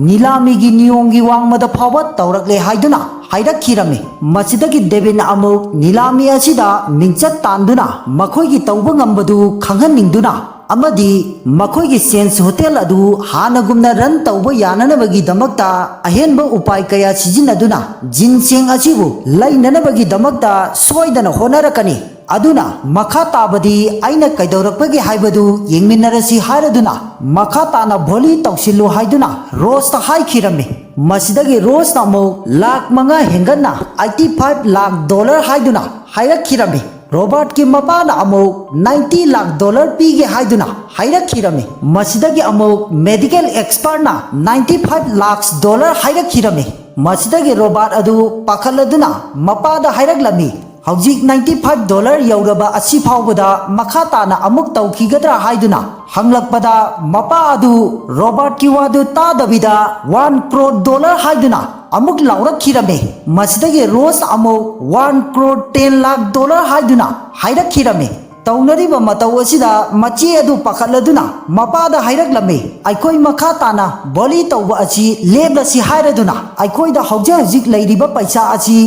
ꯅꯤꯂꯥꯃꯤꯒꯤ ꯅꯤꯌꯣꯝꯒꯤ ꯋꯥꯡꯃꯗ ꯐꯥꯎꯕ ꯇꯧꯔꯛꯂꯦ" ꯍꯥꯏꯗꯨꯅ ꯍꯥꯏꯔꯛꯈꯤꯔꯝꯃꯤ꯫ ꯃꯁꯤꯗꯒꯤ ꯗꯦꯕꯤꯠꯅ ꯑꯃꯨꯛ ꯅꯤꯂꯥꯃꯤ ꯑꯁꯤꯗ ꯃꯤꯡꯆꯠ ꯇꯥꯟꯗꯨꯅ ꯃꯈꯣꯏꯒꯤ ꯇꯧꯕ ꯉꯝꯕꯗꯨ ꯈꯪꯍꯟꯅꯤꯡꯗꯨꯅ ꯑꯃꯗꯤ ꯃꯈꯣꯏꯒꯤ ꯁꯦꯟꯁ ꯍꯣꯇꯦꯜ ꯑꯗꯨ ꯍꯥꯟꯅꯒꯨꯝꯅ ꯔꯟ ꯇꯧꯕ ꯌꯥꯅꯅꯕꯒꯤꯗꯃꯛꯇ ꯑꯍꯦꯟꯕ ꯎꯄꯥꯏ ꯀꯌꯥ ꯁꯤꯖꯤꯟꯅꯗꯨꯅ ꯖꯤꯟꯁꯦꯡ ꯑꯁꯤꯕꯨ ꯂꯩꯅꯅꯕꯒꯤꯗꯃꯛꯇ ꯁꯣꯏꯗꯅ ꯍꯣꯠꯅꯔꯛꯀꯅꯤ꯫ ꯑꯗꯨꯅ ꯃꯈꯥ ꯇꯥꯕꯗꯤ ꯑꯩꯅ ꯀꯩꯗꯧꯔꯛꯄꯒꯦ ꯍꯥꯏꯕꯗꯨ ꯌꯦꯡꯃꯤꯟꯅꯔꯁꯤ ꯍꯥꯏꯔꯗꯨꯅ ꯃꯈꯥ ꯇꯥꯅ ꯕꯣꯂꯤ ꯇꯧꯁꯤꯜꯂꯨ ꯍꯥꯏꯗꯨꯅ ꯔꯣꯁꯇ ꯍꯥꯏꯈꯤꯔꯝꯃꯤ꯫ ꯃꯁꯤꯗꯒꯤ ꯔꯣꯁꯅ ꯑꯃꯨꯛ ꯂꯥꯈ ꯃꯉꯥ ꯍꯦꯟꯒꯠꯅ ꯑꯩꯠꯇꯤ ꯐꯥꯏꯚ ꯂꯥꯈ ꯗꯣꯂꯔ ꯍꯥꯏꯗꯨꯅ ꯍꯥꯏꯔꯛꯈꯤꯔꯝꯃꯤ꯫ ꯔꯣꯕꯥꯔꯠꯀꯤ ꯃꯄꯥꯅ ꯑꯃꯨꯛ ninety ꯂꯥꯈ ꯗꯣꯂꯔ ꯄꯤꯒꯦ ꯍꯥꯏꯗꯨꯅ ꯍꯥꯏꯔꯛꯈꯤꯔꯝꯃꯤ꯫ ꯃꯁꯤꯗꯒꯤ ꯑꯃꯨꯛ ꯃꯦꯗꯤꯀꯦꯜ ꯑꯦꯛꯁꯄꯔꯠꯅ ninety five ꯂꯥꯈ ꯗꯣꯂꯔ ꯍꯥꯏꯔꯛꯈꯤꯔꯝꯃꯤ꯫ ꯃꯁꯤꯗꯒꯤ ꯔꯣꯕꯥꯔꯠ ꯑꯗꯨ ꯄꯥꯈꯠꯂꯗꯨꯅ ꯃꯄꯥꯗ ꯍꯥꯏꯔꯛꯂꯝꯃꯤ, "ꯍꯧꯖꯤꯛ ninety five ꯗꯣꯂꯔ ꯌꯧꯔꯕ ꯑꯁꯤ ꯐꯥꯎꯕꯗ ꯃꯈꯥ ꯇꯥꯅ ꯑꯃꯨꯛ ꯇꯧꯈꯤꯒꯗ꯭ꯔꯥ?" ꯍꯥꯏꯗꯨꯅ ꯍꯪꯂꯛꯄꯗ, ꯃꯄꯥ ꯑꯗꯨ ꯔꯣꯕꯥꯔꯠꯀꯤ ꯋꯥꯗꯨ ꯇꯥꯗꯕꯤꯗ, "One crore dollar" ꯍꯥꯏꯗꯨꯅ ꯑꯃꯨꯛ ꯂꯥꯎꯔꯛꯈꯤꯔꯝꯃꯤ꯫ ꯃꯁꯤꯗꯒꯤ ꯔꯣꯁ ꯑꯃꯨꯛ "One crore ten lakh dollar" ꯍꯥꯏꯗꯨꯅ ꯍꯥꯏꯔꯛꯈꯤꯔꯝꯃꯤ꯫ ꯇꯧꯅꯔꯤꯕ ꯃꯇꯧ ꯑꯁꯤꯗ ꯃꯆꯦ ꯑꯗꯨ ꯄꯥꯈꯠꯂꯗꯨꯅ ꯃꯄꯥꯗ ꯍꯥꯏꯔꯛꯂꯝꯃꯤ, "ꯑꯩꯈꯣꯏ ꯃꯈꯥ ꯇꯥꯅ ꯕꯣꯂꯤ ꯇꯧꯕ ꯑꯁꯤ ꯂꯦꯞꯂꯁꯤ ꯍꯥꯏꯔꯗꯨꯅ ꯑꯩꯈꯣꯏꯗ ꯍꯧꯖꯤꯛ ꯍꯧꯖꯤꯛ ꯂꯩꯔꯤꯕ ꯄꯩꯁꯥ ꯑꯁꯤ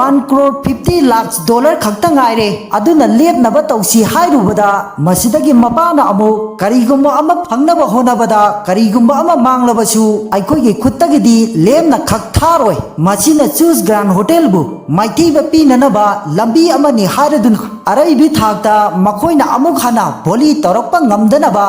one crore fifty lakhs dollar ꯈꯛꯇ ꯉꯥꯏꯔꯦ, ꯑꯗꯨꯅ ꯂꯦꯞꯅꯕ ꯇꯧꯁꯤ" ꯍꯥꯏꯔꯨꯕꯗ, ꯃꯁꯤꯗꯒꯤ ꯃꯄꯥꯅ ꯑꯃꯨꯛ ꯀꯔꯤꯒꯨꯝꯕ ꯑꯃ ꯐꯪꯅꯕ ꯍꯣꯠꯅꯕꯗ ꯀꯔꯤꯒꯨꯝꯕ ꯑꯃ ꯃꯥꯡꯂꯕꯁꯨ ꯑꯩꯈꯣꯏꯒꯤ ꯈꯨꯠꯇꯒꯤꯗꯤ ꯂꯦꯝꯅ ꯈꯛ ꯊꯥꯔꯣꯏ꯫ ꯃꯁꯤꯅ ꯆꯨꯁ ꯒ꯭ꯔꯥꯟ ꯍꯣꯇꯦꯜꯕꯨ ꯃꯥꯏꯊꯤꯕ ꯄꯤꯅꯅꯕ ꯂꯝꯕꯤ ꯑꯃꯅꯤ ꯍꯥꯏꯔꯗꯨꯅ ꯑꯔꯩꯕꯤ ꯊꯥꯛꯇ ꯃꯈꯣꯏꯅ ꯑꯃꯨꯛ ꯍꯟꯅ ꯕꯣꯂꯤ ꯇꯧꯔꯛꯄ ꯉꯝꯗꯅꯕ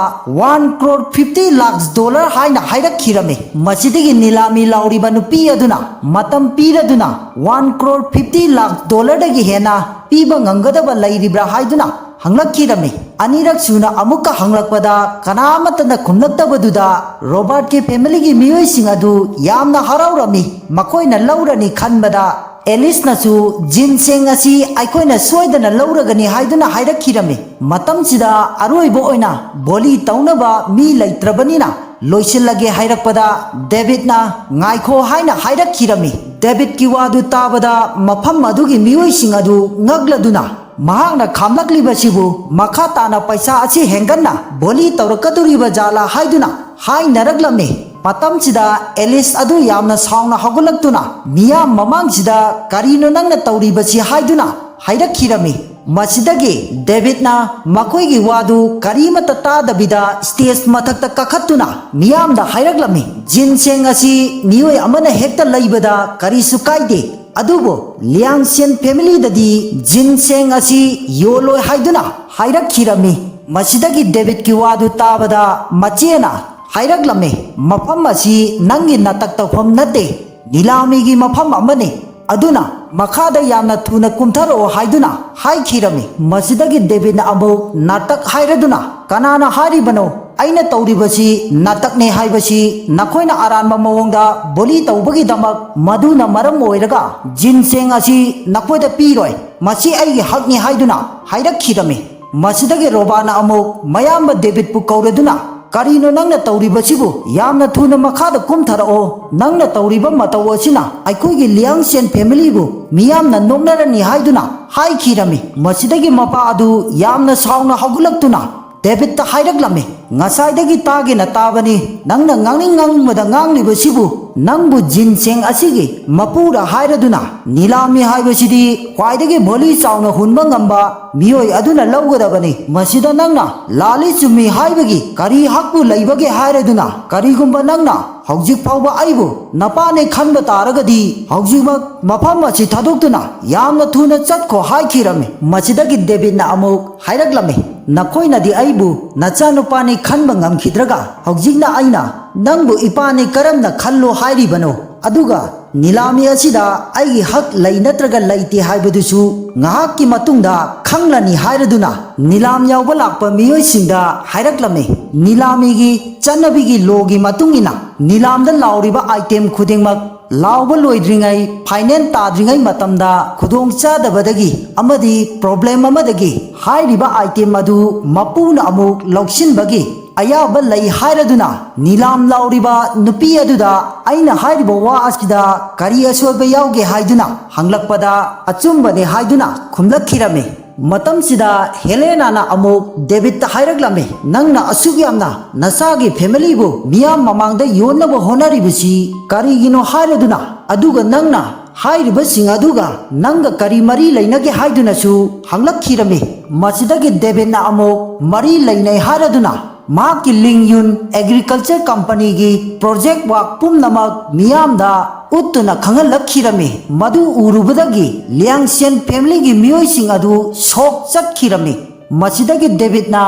one crore fifty lakhs dollar ꯍꯥꯏꯅ ꯍꯥꯏꯔꯛꯈꯤꯔꯝꯃꯤ꯫ ꯃꯁꯤꯗꯒꯤ ꯅꯤꯂꯥꯃꯤ ꯂꯥꯎꯔꯤꯕ ꯅꯨꯄꯤ ꯑꯗꯨꯅ ꯃꯇꯝ ꯄꯤꯔꯗꯨꯅ one crore fifty lakhs dollarꯗꯒꯤ ꯍꯦꯟꯅ ꯄꯤꯕ ꯉꯝꯒꯗꯕ ꯂꯩꯔꯤꯕ꯭ꯔꯥ ꯍꯥꯏꯗꯨꯅ ꯍꯪꯂꯛꯈꯤꯔꯝꯃꯤ꯫ ꯑꯅꯤꯔꯛ ꯁꯨꯅ ꯑꯃꯨꯛꯀ ꯍꯪꯂꯛꯄꯗ ꯀꯅꯥꯃꯠꯇꯅ ꯈꯨꯝꯂꯛꯇꯕꯗꯨꯗ ꯔꯣꯕꯥꯔꯠꯀꯤ ꯐꯦꯃꯤꯂꯤꯒꯤ ꯃꯤꯑꯣꯏꯁꯤꯡ ꯑꯗꯨ ꯌꯥꯝꯅ ꯍꯔꯥꯎꯔꯝꯃꯤ꯫ ꯃꯈꯣꯏꯅ ꯂꯧꯔꯅꯤ ꯈꯟꯕꯗ ꯑꯦꯂꯤꯁꯅꯁꯨ ꯖꯤꯟꯁꯦꯡ ꯑꯁꯤ ꯑꯩꯈꯣꯏꯅ ꯁꯣꯏꯗꯅ ꯂꯧꯔꯒꯅꯤ ꯍꯥꯏꯗꯨꯅ ꯍꯥꯏꯔꯛꯈꯤꯔꯝꯃꯤ꯫ ꯃꯇꯝꯁꯤꯗ ꯑꯔꯣꯏꯕ ꯑꯣꯏꯅ ꯕꯣꯂꯤ ꯇꯧꯅꯕ ꯃꯤ ꯂꯩꯇ꯭ꯔꯕꯅꯤꯅ ꯂꯣꯏꯁꯤꯜꯂꯒꯦ ꯍꯥꯏꯔꯛꯄꯗ ꯗꯦꯕꯤꯠꯅ ꯉꯥꯏꯈꯣ ꯍꯥꯏꯅ ꯍꯥꯏꯔꯛꯈꯤꯔꯝꯃꯤ꯫ ꯗꯦꯕꯤꯠꯀꯤ ꯋꯥꯗꯨ ꯇꯥꯕꯗ ꯃꯐꯝ ꯑꯗꯨꯒꯤ ꯃꯤꯑꯣꯏꯁꯤꯡ ꯑꯗꯨ ꯉꯛꯂꯗꯨꯅ ꯃꯍꯥꯛꯅ ꯈꯥꯝꯂꯛꯂꯤꯕꯁꯤꯕꯨ ꯃꯈꯥ ꯇꯥꯅ ꯄꯩꯁꯥ ꯑꯁꯤ ꯍꯦꯟꯒꯠꯅ ꯕꯣꯂꯤ ꯇꯧꯔꯛꯀꯗꯧꯔꯤꯕ ꯖꯥꯠꯂꯥ ꯍꯥꯏꯗꯨꯅ ꯍꯥꯏꯅꯔꯛꯂꯝꯃꯤ꯫ ꯃꯇꯝꯁꯤꯗ ꯑꯦꯂꯤꯁ ꯑꯗꯨ ꯌꯥꯝꯅ ꯁꯥꯎꯅ ꯍꯧꯒꯠꯂꯛꯇꯨꯅ ꯃꯤꯌꯥꯝ ꯃꯃꯥꯡꯁꯤꯗ "ꯀꯔꯤꯅꯣ ꯅꯪꯅ ꯇꯧꯔꯤꯕꯁꯤ?" ꯍꯥꯏꯗꯨꯅ ꯍꯥꯏꯔꯛꯈꯤꯔꯝꯃꯤ꯫ ꯃꯁꯤꯗꯒꯤ ꯗꯦꯕꯤꯠꯅ ꯃꯈꯣꯏꯒꯤ ꯋꯥꯗꯨ ꯀꯔꯤꯃꯠꯇ ꯇꯥꯗꯕꯤꯗ ꯁ꯭ꯇꯦꯖ ꯃꯊꯛꯇ ꯀꯥꯈꯠꯇꯨꯅ ꯃꯤꯌꯥꯝꯗ ꯍꯥꯏꯔꯛꯂꯝꯃꯤ, "ꯖꯤꯟꯁꯦꯡ ꯑꯁꯤ ꯃꯤꯑꯣꯏ ꯑꯃꯅ ꯍꯦꯛꯇ ꯂꯩꯕꯗ ꯀꯔꯤꯁꯨ ꯀꯥꯏꯗꯦ, ꯑꯗꯨꯕꯨ ꯂꯤꯌꯥꯡꯁꯤꯌꯟ ꯐꯦꯃꯤꯂꯤꯗꯗꯤ ꯖꯤꯟꯁꯦꯡ ꯑꯁꯤ ꯌꯣꯜꯂꯣꯏ" ꯍꯥꯏꯗꯨꯅ ꯍꯥꯏꯔꯛꯈꯤꯔꯝꯃꯤ꯫ ꯃꯁꯤꯗꯒꯤ ꯗꯦꯕꯤꯠꯀꯤ ꯋꯥꯗꯨ ꯇꯥꯕꯗ ꯃꯆꯦꯅ ꯍꯥꯏꯔꯛꯂꯝꯃꯤ, "ꯃꯐꯝ ꯑꯁꯤ ꯅꯪꯒꯤ ꯅꯇꯛ ꯇꯧꯐꯝ ꯅꯠꯇꯦ, ꯅꯤꯂꯥꯃꯤꯒꯤ ꯃꯐꯝ ꯑꯃꯅꯤ꯫ ꯑꯗꯨꯅ ꯃꯈꯥꯗ ꯌꯥꯝꯅ ꯊꯨꯅ ꯀꯨꯝꯊꯔꯛꯑꯣ ꯍꯥꯏꯗꯨꯅ ꯍꯥꯏꯈꯤꯔꯝꯃꯤ꯫ ꯃꯁꯤꯗꯒꯤ ꯗꯦꯕꯤꯠꯅ ꯑꯃꯨꯛ ꯅꯥꯇꯛ ꯍꯥꯏꯔꯗꯨꯅ, "ꯀꯅꯥꯅ ꯍꯥꯏꯔꯤꯕꯅꯣ ꯑꯩꯅ ꯇꯧꯔꯤꯕꯁꯤ ꯅꯥꯇꯛꯅꯦ ꯍꯥꯏꯕꯁꯤ? ꯅꯈꯣꯏꯅ ꯑꯔꯥꯟꯕ ꯃꯑꯣꯡꯗ ꯕꯨꯂꯤ ꯇꯧꯕꯒꯤꯗꯃꯛ ꯃꯗꯨꯅ ꯃꯔꯝ ꯑꯣꯏꯔꯒ ꯖꯤꯟꯁꯦꯡ ꯑꯁꯤ ꯅꯈꯣꯏꯗ ꯄꯤꯔꯣꯏ꯫ ꯃꯁꯤ ꯑꯩꯒꯤ ꯍꯛꯅꯤ" ꯍꯥꯏꯗꯨꯅ ꯍꯥꯏꯔꯛꯈꯤꯔꯝꯃꯤ꯫ ꯃꯁꯤꯗꯒꯤ ꯔꯣꯕꯥꯅ ꯑꯃꯨꯛ ꯃꯌꯥꯝꯕ ꯗꯦꯕꯤꯠꯄꯨ ꯀꯧꯔꯗꯨꯅ, "ꯀꯔꯤꯅꯣ ꯅꯪꯅ ꯇꯧꯔꯤꯕꯁꯤꯕꯨ? ꯌꯥꯝꯅ ꯊꯨꯅ ꯃꯈꯥꯗ ꯀꯨꯝꯊꯔꯛꯑꯣ꯫ ꯅꯪꯅ ꯇꯧꯔꯤꯕ ꯃꯇꯧ ꯑꯁꯤꯅ ꯑꯩꯈꯣꯏꯒꯤ ꯂꯤꯌꯥꯡꯁꯦꯟ ꯐꯦꯃꯤꯂꯤꯕꯨ ꯃꯤꯌꯥꯝꯅ ꯅꯣꯛꯅꯔꯅꯤ" ꯍꯥꯏꯗꯨꯅ ꯍꯥꯏꯈꯤꯔꯝꯃꯤ꯫ ꯃꯁꯤꯗꯒꯤ ꯃꯄꯥ ꯑꯗꯨ ꯌꯥꯝꯅ ꯁꯥꯎꯅ ꯍꯧꯒꯠꯂꯛꯇꯨꯅ ꯗꯦꯕꯤꯠꯇ ꯍꯥꯏꯔꯛꯂꯝꯃꯤ, "ꯉꯁꯥꯏꯗꯒꯤ ꯇꯥꯒꯦꯅ ꯇꯥꯕꯅꯤ, ꯅꯪꯅ ꯉꯥꯡꯅꯤꯡ ꯉꯥꯡꯅꯤꯡꯕꯗ ꯉꯥꯡꯂꯤꯕꯁꯤꯕꯨ꯫ ꯅꯪꯕꯨ ꯖꯤꯟꯁꯦꯡ ꯑꯁꯤꯒꯤ ꯃꯄꯨꯔ ꯍꯥꯏꯔꯗꯨꯅ? ꯅꯤꯂꯥꯃꯤ ꯍꯥꯏꯕꯁꯤꯗꯤ ꯈ꯭ꯋꯥꯏꯗꯒꯤ ꯚꯣꯂꯤ ꯆꯥꯎꯅ ꯍꯨꯟꯕ ꯉꯝꯕ ꯃꯤꯑꯣꯏ ꯑꯗꯨꯅ ꯂꯧꯒꯗꯕꯅꯤ꯫ ꯃꯁꯤꯗ ꯅꯪꯅ ꯂꯥꯜꯂꯤ ꯆꯨꯝꯃꯤ ꯍꯥꯏꯕꯒꯤ ꯀꯔꯤ ꯍꯛꯄꯨ ꯂꯩꯕꯒꯦ ꯍꯥꯏꯔꯗꯨꯅ? ꯀꯔꯤꯒꯨꯝꯕ ꯅꯪꯅ ꯍꯧꯖꯤꯛ ꯐꯥꯎꯕ ꯑꯩꯕꯨ ꯅꯄꯥꯅꯦ ꯈꯟꯕ ꯇꯥꯔꯒꯗꯤ ꯍꯧꯖꯤꯛꯃꯛ ꯃꯐꯝ ꯑꯁꯤ ꯊꯥꯗꯣꯛꯇꯨꯅ ꯌꯥꯝꯅ ꯊꯨꯅ ꯆꯠꯈꯣ" ꯍꯥꯏꯈꯤꯔꯝꯃꯤ꯫ ꯃꯁꯤꯗꯒꯤ ꯗꯦꯕꯤꯠꯅ ꯑꯃꯨꯛ ꯍꯥꯏꯔꯛꯂꯝꯃꯤ, "ꯅꯈꯣꯏꯅꯗꯤ ꯑꯩꯕꯨ ꯅꯆꯥꯅꯨꯄꯥꯅꯤ ꯈꯟꯕ ꯉꯝꯈꯤꯗ꯭ꯔꯒ ꯍꯧꯖꯤꯛꯅ ꯑꯩꯅ ꯅꯪꯕꯨ ꯏꯄꯥꯅꯤ ꯀꯔꯝꯅ ꯈꯜꯂꯣ ꯍꯥꯏꯔꯤꯕꯅꯣ? ꯑꯗꯨꯒ ꯅꯤꯂꯥꯃꯤ ꯑꯁꯤꯗ ꯑꯩꯒꯤ ꯍꯛ ꯂꯩ ꯅꯠꯇ꯭ꯔꯒ ꯂꯩꯇꯦ ꯍꯥꯏꯕꯗꯨꯁꯨ ꯉꯥꯏꯍꯥꯛꯀꯤ ꯃꯇꯨꯡꯗ ꯈꯪꯂꯅꯤ" ꯍꯥꯏꯔꯗꯨꯅ ꯅꯤꯂꯥꯝ ꯌꯥꯎꯕ ꯂꯥꯛꯄ ꯃꯤꯑꯣꯏꯁꯤꯡꯗ ꯍꯥꯏꯔꯛꯂꯝꯃꯤ꯫ ꯅꯤꯂꯥꯃꯤꯒꯤ ꯆꯠꯅꯕꯤꯒꯤ ꯂꯣꯒꯤ ꯃꯇꯨꯡ ꯏꯟꯅ ꯅꯤꯂꯥꯝꯗ ꯂꯥꯎꯔꯤꯕ ꯑꯥꯏꯇꯦꯝ ꯈꯨꯗꯤꯡꯃꯛ ꯂꯥꯎꯕ ꯂꯣꯏꯗ꯭ꯔꯤꯉꯩ, ꯐꯥꯏꯅꯦꯜ ꯇꯥꯗ꯭ꯔꯤꯉꯩ ꯃꯇꯝꯗ ꯈꯨꯗꯣꯡꯆꯥꯗꯕꯗꯒꯤ ꯑꯃꯗꯤ ꯄ꯭ꯔꯣꯕ꯭ꯂꯦꯝ ꯑꯃꯗꯒꯤ ꯍꯥꯏꯔꯤꯕ ꯑꯥꯏꯇꯦꯝ ꯑꯗꯨ ꯃꯄꯨꯅ ꯑꯃꯨꯛ ꯂꯧꯁꯤꯟꯕꯒꯤ ꯑꯌꯥꯕ ꯂꯩ ꯍꯥꯏꯔꯗꯨꯅ ꯅꯤꯂꯥꯝ ꯂꯥꯎꯔꯤꯕ ꯅꯨꯄꯤ ꯑꯗꯨꯗ ꯑꯩꯅ ꯍꯥꯏꯔꯤꯕ ꯋꯥ ꯑꯁꯤꯗ ꯀꯔꯤ ꯑꯁꯣꯏꯕ ꯌꯥꯎꯒꯦ ꯍꯥꯏꯗꯨꯅ ꯍꯪꯂꯛꯄꯗ ꯑꯆꯨꯝꯕꯅꯤ ꯍꯥꯏꯗꯨꯅ ꯈꯨꯝꯂꯛꯈꯤꯔꯝꯃꯤ꯫ ꯃꯇꯝꯁꯤꯗ ꯍꯦꯂꯦꯅꯥꯅ ꯑꯃꯨꯛ ꯗꯦꯕꯤꯠꯇ ꯍꯥꯏꯔꯛꯂꯝꯃꯤ, "ꯅꯪꯅ ꯑꯁꯨꯛ ꯌꯥꯝꯅ ꯅꯁꯥꯒꯤ ꯐꯦꯃꯤꯂꯤꯕꯨ ꯃꯤꯌꯥꯝ ꯃꯃꯥꯡꯗ ꯌꯣꯟꯅꯕ ꯍꯣꯠꯅꯔꯤꯕꯁꯤ ꯀꯔꯤꯒꯤꯅꯣ ꯍꯥꯏꯔꯗꯨꯅ? ꯑꯗꯨꯒ ꯅꯪꯅ ꯍꯥꯏꯔꯤꯕꯁꯤꯡ ꯑꯗꯨꯒ ꯅꯪꯒ ꯀꯔꯤ ꯃꯔꯤ ꯂꯩꯅꯒꯦ?" ꯍꯥꯏꯗꯨꯅꯁꯨ ꯍꯪꯂꯛꯈꯤꯔꯝꯃꯤ꯫ ꯃꯁꯤꯗꯒꯤ ꯗꯦꯕꯤꯠꯅ ꯑꯃꯨꯛ ꯃꯔꯤ ꯂꯩꯅꯩ ꯍꯥꯏꯔꯗꯨꯅ ꯃꯍꯥꯛꯀꯤ ꯂꯤꯡ ꯌꯨꯟ ꯑꯦꯒ꯭ꯔꯤꯀꯜꯆꯔ ꯀꯝꯄꯅꯤꯒꯤ ꯄ꯭ꯔꯣꯖꯦꯛ ꯋꯥꯛ ꯄꯨꯝꯅꯃꯛ ꯃꯤꯌꯥꯝꯗ ꯎꯠꯇꯨꯅ ꯈꯪꯍꯜꯂꯛꯈꯤꯔꯝꯃꯤ꯫ ꯃꯗꯨ ꯎꯔꯨꯕꯗꯒꯤ ꯂꯤꯌꯥꯡꯁꯦꯟ ꯐꯦꯃꯤꯂꯤꯒꯤ ꯃꯤꯑꯣꯏꯁꯤꯡ ꯑꯗꯨ ꯁꯣꯛ ꯆꯠꯈꯤꯔꯝꯃꯤ꯫ ꯃꯁꯤꯗꯒꯤ ꯗꯦꯕꯤꯠꯅ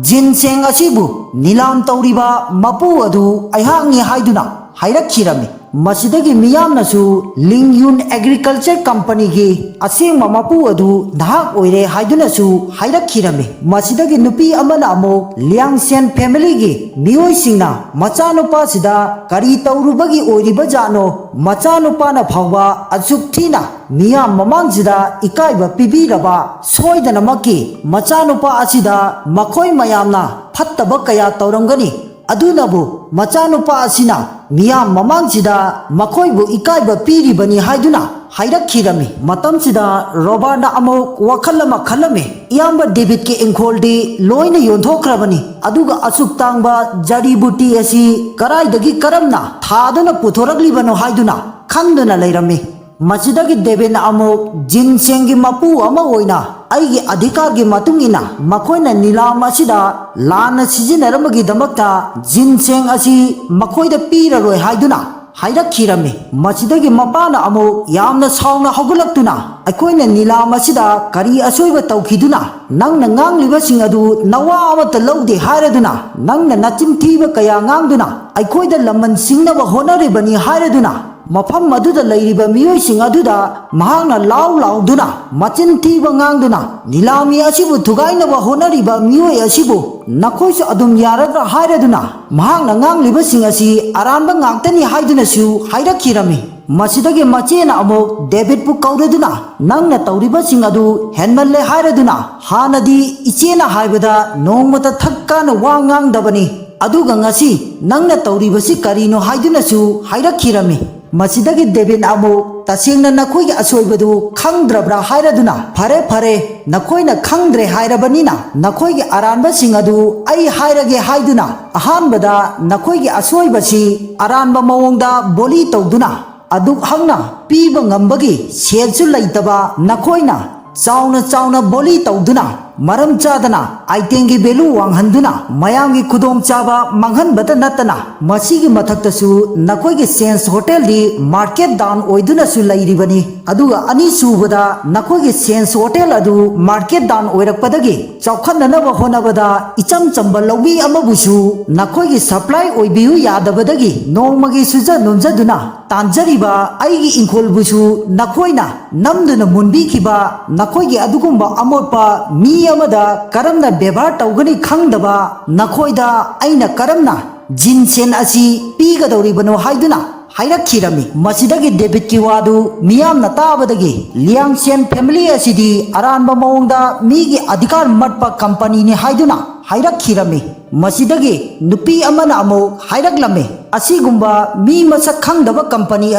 ꯖꯤꯟꯁꯦꯡ ꯑꯁꯤꯕꯨ ꯅꯤꯂꯥꯝ ꯇꯧꯔꯤꯕ ꯃꯄꯨ ꯑꯗꯨ ꯑꯩꯍꯥꯛꯅꯤ ꯍꯥꯏꯗꯨꯅ ꯍꯥꯏꯔꯛꯈꯤꯔꯝꯃꯤ꯫ ꯃꯁꯤꯗꯒꯤ ꯃꯤꯌꯥꯝꯅꯁꯨ ꯂꯤꯡꯌꯨꯟ ꯑꯦꯒ꯭ꯔꯤꯀꯜꯆꯔ ꯀꯝꯄꯅꯤꯒꯤ ꯑꯁꯦꯡꯕ ꯃꯄꯨ ꯑꯗꯨ ꯅꯍꯥꯛ ꯑꯣꯏꯔꯦ ꯍꯥꯏꯗꯨꯅꯁꯨ ꯍꯥꯏꯔꯛꯈꯤꯔꯝꯃꯤ꯫ ꯃꯁꯤꯗꯒꯤ ꯅꯨꯄꯤ ꯑꯃꯅ ꯑꯃꯨꯛ ꯂꯤꯌꯥꯡꯁꯦꯟ ꯐꯦꯃꯤꯂꯤꯒꯤ ꯃꯤꯑꯣꯏꯁꯤꯡꯅ ꯃꯆꯥꯅꯨꯄꯥꯁꯤꯗ ꯀꯔꯤ ꯇꯧꯔꯨꯕꯒꯤ ꯑꯣꯏꯔꯤꯕꯖꯥꯠꯅꯣ, ꯃꯆꯥꯅꯨꯄꯥꯅ ꯐꯥꯎꯕ ꯑꯁꯨꯛ ꯊꯤꯅ ꯃꯤꯌꯥꯝ ꯃꯃꯥꯡꯁꯤꯗ ꯏꯀꯥꯏꯕ ꯄꯤꯕꯤꯔꯕ, ꯁꯣꯏꯗꯅꯃꯛꯀꯤ ꯃꯆꯥꯅꯨꯄꯥ ꯑꯁꯤꯗ ꯃꯈꯣꯏ ꯃꯌꯥꯝꯅ ꯐꯠꯇꯕ ꯀꯌꯥ ꯇꯧꯔꯝꯒꯅꯤ꯫ ꯑꯗꯨꯅꯕꯨ ꯃꯆꯥꯅꯨꯄꯥ ꯑꯁꯤꯅ ꯃꯤꯌꯥꯝ ꯃꯃꯥꯡꯁꯤꯗ ꯃꯈꯣꯏꯕꯨ ꯏꯀꯥꯏꯕ ꯄꯤꯔꯤꯕꯅꯤ ꯍꯥꯏꯗꯨꯅ ꯍꯥꯏꯔꯛꯈꯤꯔꯝꯃꯤ꯫ ꯃꯇꯝꯁꯤꯗ ꯔꯣꯕꯥꯔꯠꯅ ꯑꯃꯨꯛ ꯋꯥꯈꯜ ꯑꯃ ꯈꯜꯂꯝꯃꯤ꯫ ꯏꯌꯥꯝꯕ ꯗꯦꯕꯤꯠꯀꯤ ꯏꯪꯈꯣꯜꯗꯤ ꯂꯣꯏꯅ ꯌꯣꯟꯊꯣꯛꯈ꯭ꯔꯕꯅꯤ, ꯑꯗꯨꯒ ꯑꯁꯨꯛ ꯇꯥꯡꯕ ꯖꯔꯤꯕꯨꯇꯤ ꯑꯁꯤ ꯀꯔꯥꯏꯗꯒꯤ ꯀꯔꯝꯅ ꯊꯥꯗꯨꯅ ꯄꯨꯊꯣꯔꯛꯂꯤꯕꯅꯣ ꯍꯥꯏꯗꯨꯅ ꯈꯟꯗꯨꯅ ꯂꯩꯔꯝꯃꯤ꯫ ꯃꯁꯤꯗꯒꯤ ꯗꯦꯕꯤꯠꯅ ꯑꯃꯨꯛ ꯖꯤꯟꯁꯦꯡꯒꯤ ꯃꯄꯨ ꯑꯃ ꯑꯣꯏꯅ ꯑꯩꯒꯤ ꯑꯙꯤꯀꯥꯔꯒꯤ ꯃꯇꯨꯡ ꯏꯟꯅ ꯃꯈꯣꯏꯅ ꯅꯤꯂꯥꯝ ꯑꯁꯤꯗ ꯂꯥꯟꯅ ꯁꯤꯖꯤꯟꯅꯔꯝꯕꯒꯤꯗꯃꯛꯇ ꯖꯤꯟꯁꯦꯡ ꯑꯁꯤ ꯃꯈꯣꯏꯗ ꯄꯤꯔꯔꯣꯏ ꯍꯥꯏꯗꯨꯅ ꯍꯥꯏꯔꯛꯈꯤꯔꯝꯃꯤ꯫ ꯃꯁꯤꯗꯒꯤ ꯃꯄꯥꯅ ꯑꯃꯨꯛ ꯌꯥꯝꯅ ꯁꯥꯎꯅ ꯍꯧꯒꯠꯂꯛꯇꯨꯅ, "ꯑꯩꯈꯣꯏꯅ ꯅꯤꯂꯥꯝ ꯑꯁꯤꯗ ꯀꯔꯤ ꯑꯁꯣꯏꯕ ꯇꯧꯈꯤꯗꯨꯅ ꯅꯪꯅ ꯉꯥꯡꯂꯤꯕꯁꯤꯡ ꯑꯗꯨ ꯅꯋꯥ ꯑꯃꯠꯇ ꯂꯧꯗꯦ ꯍꯥꯏꯔꯗꯨꯅ, ꯅꯪꯅ ꯅꯆꯤꯟ ꯊꯤꯕ ꯀꯌꯥ ꯉꯥꯡꯗꯨꯅ ꯑꯩꯈꯣꯏꯗ ꯂꯃꯟ ꯁꯤꯡꯅꯕ ꯍꯣꯠꯅꯔꯤꯕꯅꯤ ꯍꯥꯏꯔꯗꯨꯅ, ꯃꯐꯝ ꯑꯗꯨꯗ ꯂꯩꯔꯤꯕ ꯃꯤꯑꯣꯏꯁꯤꯡ ꯑꯗꯨꯗ ꯃꯍꯥꯛꯅ ꯂꯥꯎ ꯂꯥꯎꯗꯨꯅ, ꯃꯆꯤꯟ ꯊꯤꯕ ꯉꯥꯡꯗꯨꯅ, ꯅꯤꯂꯥꯃꯤ ꯑꯁꯤꯕꯨ ꯊꯨꯒꯥꯏꯅꯕ ꯍꯣꯠꯅꯔꯤꯕ ꯃꯤꯑꯣꯏ ꯑꯁꯤꯕꯨ ꯅꯈꯣꯏꯁꯨ ꯑꯗꯨꯝ ꯌꯥꯔꯗ꯭ꯔꯥ ꯍꯥꯏꯔꯗꯨꯅ, ꯃꯍꯥꯛꯅ ꯉꯥꯡꯂꯤꯕꯁꯤꯡ ꯑꯁꯤ ꯑꯔꯥꯟꯕ ꯉꯥꯛꯇꯅꯤ ꯍꯥꯏꯗꯨꯅꯁꯨ ꯍꯥꯏꯔꯛꯈꯤꯔꯝꯃꯤ꯫ ꯃꯁꯤꯗꯒꯤ ꯃꯆꯦꯅ ꯑꯃꯨꯛ ꯗꯦꯕꯤꯠꯄꯨ ꯀꯧꯔꯗꯨꯅ, "ꯅꯪꯅ ꯇꯧꯔꯤꯕꯁꯤꯡ ꯑꯗꯨ ꯍꯦꯟꯃꯜꯂꯦ ꯍꯥꯏꯔꯗꯨꯅ, ꯍꯥꯟꯅꯗꯤ ꯏꯆꯦꯅ ꯍꯥꯏꯕꯗ ꯅꯣꯡꯃꯇ ꯊꯛ ꯀꯥꯅ ꯋꯥ ꯉꯥꯡꯗꯕꯅꯤ, ꯑꯗꯨꯒ ꯉꯁꯤ ꯅꯪꯅ ꯇꯧꯔꯤꯕꯁꯤ ꯀꯔꯤꯅꯣ?" ꯍꯥꯏꯗꯨꯅꯁꯨ ꯍꯥꯏꯔꯛꯈꯤꯔꯝꯃꯤ꯫ ꯃꯁꯤꯗꯒꯤ ꯗꯦꯕꯤꯠꯅ ꯑꯃꯨꯛ, "ꯇꯁꯦꯡꯅ ꯅꯈꯣꯏꯒꯤ ꯑꯁꯣꯏꯕꯗꯨ ꯈꯪꯗ꯭ꯔꯕ꯭ꯔꯥ?" ꯍꯥꯏꯔꯗꯨꯅ, "ꯐꯔꯦ, ꯐꯔꯦ, ꯅꯈꯣꯏꯅ ꯈꯪꯗ꯭ꯔꯦ ꯍꯥꯏꯔꯕꯅꯤꯅ ꯅꯈꯣꯏꯒꯤ ꯑꯔꯥꯟꯕꯁꯤꯡ ꯑꯗꯨ ꯑꯩ ꯍꯥꯏꯔꯒꯦ" ꯍꯥꯏꯗꯨꯅ, ꯑꯍꯥꯟꯕꯗ ꯅꯈꯣꯏꯒꯤ ꯑꯁꯣꯏꯕꯁꯤ ꯑꯔꯥꯟꯕ ꯃꯑꯣꯡꯗ ꯕꯣꯂꯤ ꯇꯧꯗꯨꯅ, ꯑꯗꯨꯛ ꯍꯧꯅ ꯄꯤꯕ ꯉꯝꯕꯒꯤ ꯁꯦꯜꯁꯨ ꯂꯩꯇꯕ ꯅꯈꯣꯏꯅ ꯆꯥꯎꯅ ꯆꯥꯎꯅ ꯕꯣꯂꯤ ꯇꯧꯗꯨꯅ, ꯃꯔꯝ ꯆꯥꯗꯅ ꯑꯥꯏꯇꯦꯝꯒꯤ ꯚꯦꯂꯨ ꯋꯥꯡꯍꯟꯗꯨꯅ ꯃꯌꯥꯝꯒꯤ ꯈꯨꯗꯣꯡꯆꯥꯕ ꯃꯥꯡꯍꯟꯕꯇ ꯅꯠꯇꯅ, ꯃꯁꯤꯒꯤ ꯃꯊꯛꯇꯁꯨ ꯅꯈꯣꯏꯒꯤ ꯁꯦꯟꯁ ꯍꯣꯇꯦꯜꯗꯤ ꯃꯥꯔꯀꯦꯠ ꯗꯥꯎꯟ ꯑꯣꯏꯗꯨꯅꯁꯨ ꯂꯩꯔꯤꯕꯅꯤ꯫ ꯑꯗꯨꯒ ꯑꯅꯤꯁꯨꯕꯗ, ꯅꯈꯣꯏꯒꯤ ꯁꯦꯟꯁ ꯍꯣꯇꯦꯜ ꯑꯗꯨ ꯃꯥꯔꯀꯦꯠ ꯗꯥꯎꯟ ꯑꯣꯏꯔꯛꯄꯗꯒꯤ ꯆꯥꯎꯈꯠꯅꯅꯕ ꯍꯣꯠꯅꯕꯗ ꯏꯆꯝ ꯆꯝꯕ ꯂꯧꯃꯤ ꯑꯃꯕꯨꯁꯨ ꯅꯈꯣꯏꯒꯤ ꯁꯄ꯭ꯂꯥꯏ ꯑꯣꯏꯕꯤꯌꯨ ꯌꯥꯗꯕꯗꯒꯤ ꯅꯣꯡꯃꯒꯤ ꯁꯨꯖ ꯅꯣꯝꯖꯗꯨꯅ ꯇꯥꯟꯖꯔꯤꯕ ꯑꯩꯒꯤ ꯏꯪꯈꯣꯜꯕꯨꯁꯨ ꯅꯈꯣꯏꯅ ꯅꯝꯗꯨꯅ ꯃꯨꯟꯕꯤꯈꯤꯕ ꯅꯈꯣꯏꯒꯤ ꯑꯗꯨꯒꯨꯝꯕ ꯑꯃꯣꯠꯄ ꯃꯤ ꯑꯃꯗ ꯀꯔꯝꯅ ꯕꯦꯕꯥꯔ ꯇꯧꯒꯅꯤ ꯈꯪꯗꯕ ꯅꯈꯣꯏꯗ ꯑꯩꯅ ꯀꯔꯝꯅ ꯖꯤꯟꯁꯦꯟ ꯑꯁꯤ ꯄꯤꯒꯗꯧꯔꯤꯕꯅꯣ ꯍꯥꯏꯗꯨꯅ ꯍꯥꯏꯔꯛꯈꯤꯔꯝꯃꯤ꯫ ꯃꯁꯤꯗꯒꯤ ꯗꯦꯕꯤꯠꯀꯤ ꯋꯥꯗꯨ ꯃꯤꯌꯥꯝꯅ ꯇꯥꯕꯗꯒꯤ ꯂꯤꯌꯥꯡꯁꯦꯟ ꯐꯦꯃꯤꯂꯤ ꯑꯁꯤꯗꯤ ꯑꯔꯥꯟꯕ ꯃꯑꯣꯡꯗ ꯃꯤꯒꯤ ꯑꯙꯤꯀꯥꯔ ꯃꯠꯄ ꯀꯝꯄꯅꯤꯅꯤ ꯍꯥꯏꯗꯨꯅ ꯍꯥꯏꯔꯛꯈꯤꯔꯝꯃꯤ꯫ ꯃꯁꯤꯗꯒꯤ ꯅꯨꯄꯤ ꯑꯃꯅ ꯑꯃꯨꯛ ꯍꯥꯏꯔꯛꯂꯝꯃꯤ, "ꯑꯁꯤꯒꯨꯝꯕ ꯃꯤ ꯃꯁꯛ ꯈꯪꯗꯕ ꯀꯝꯄꯅꯤ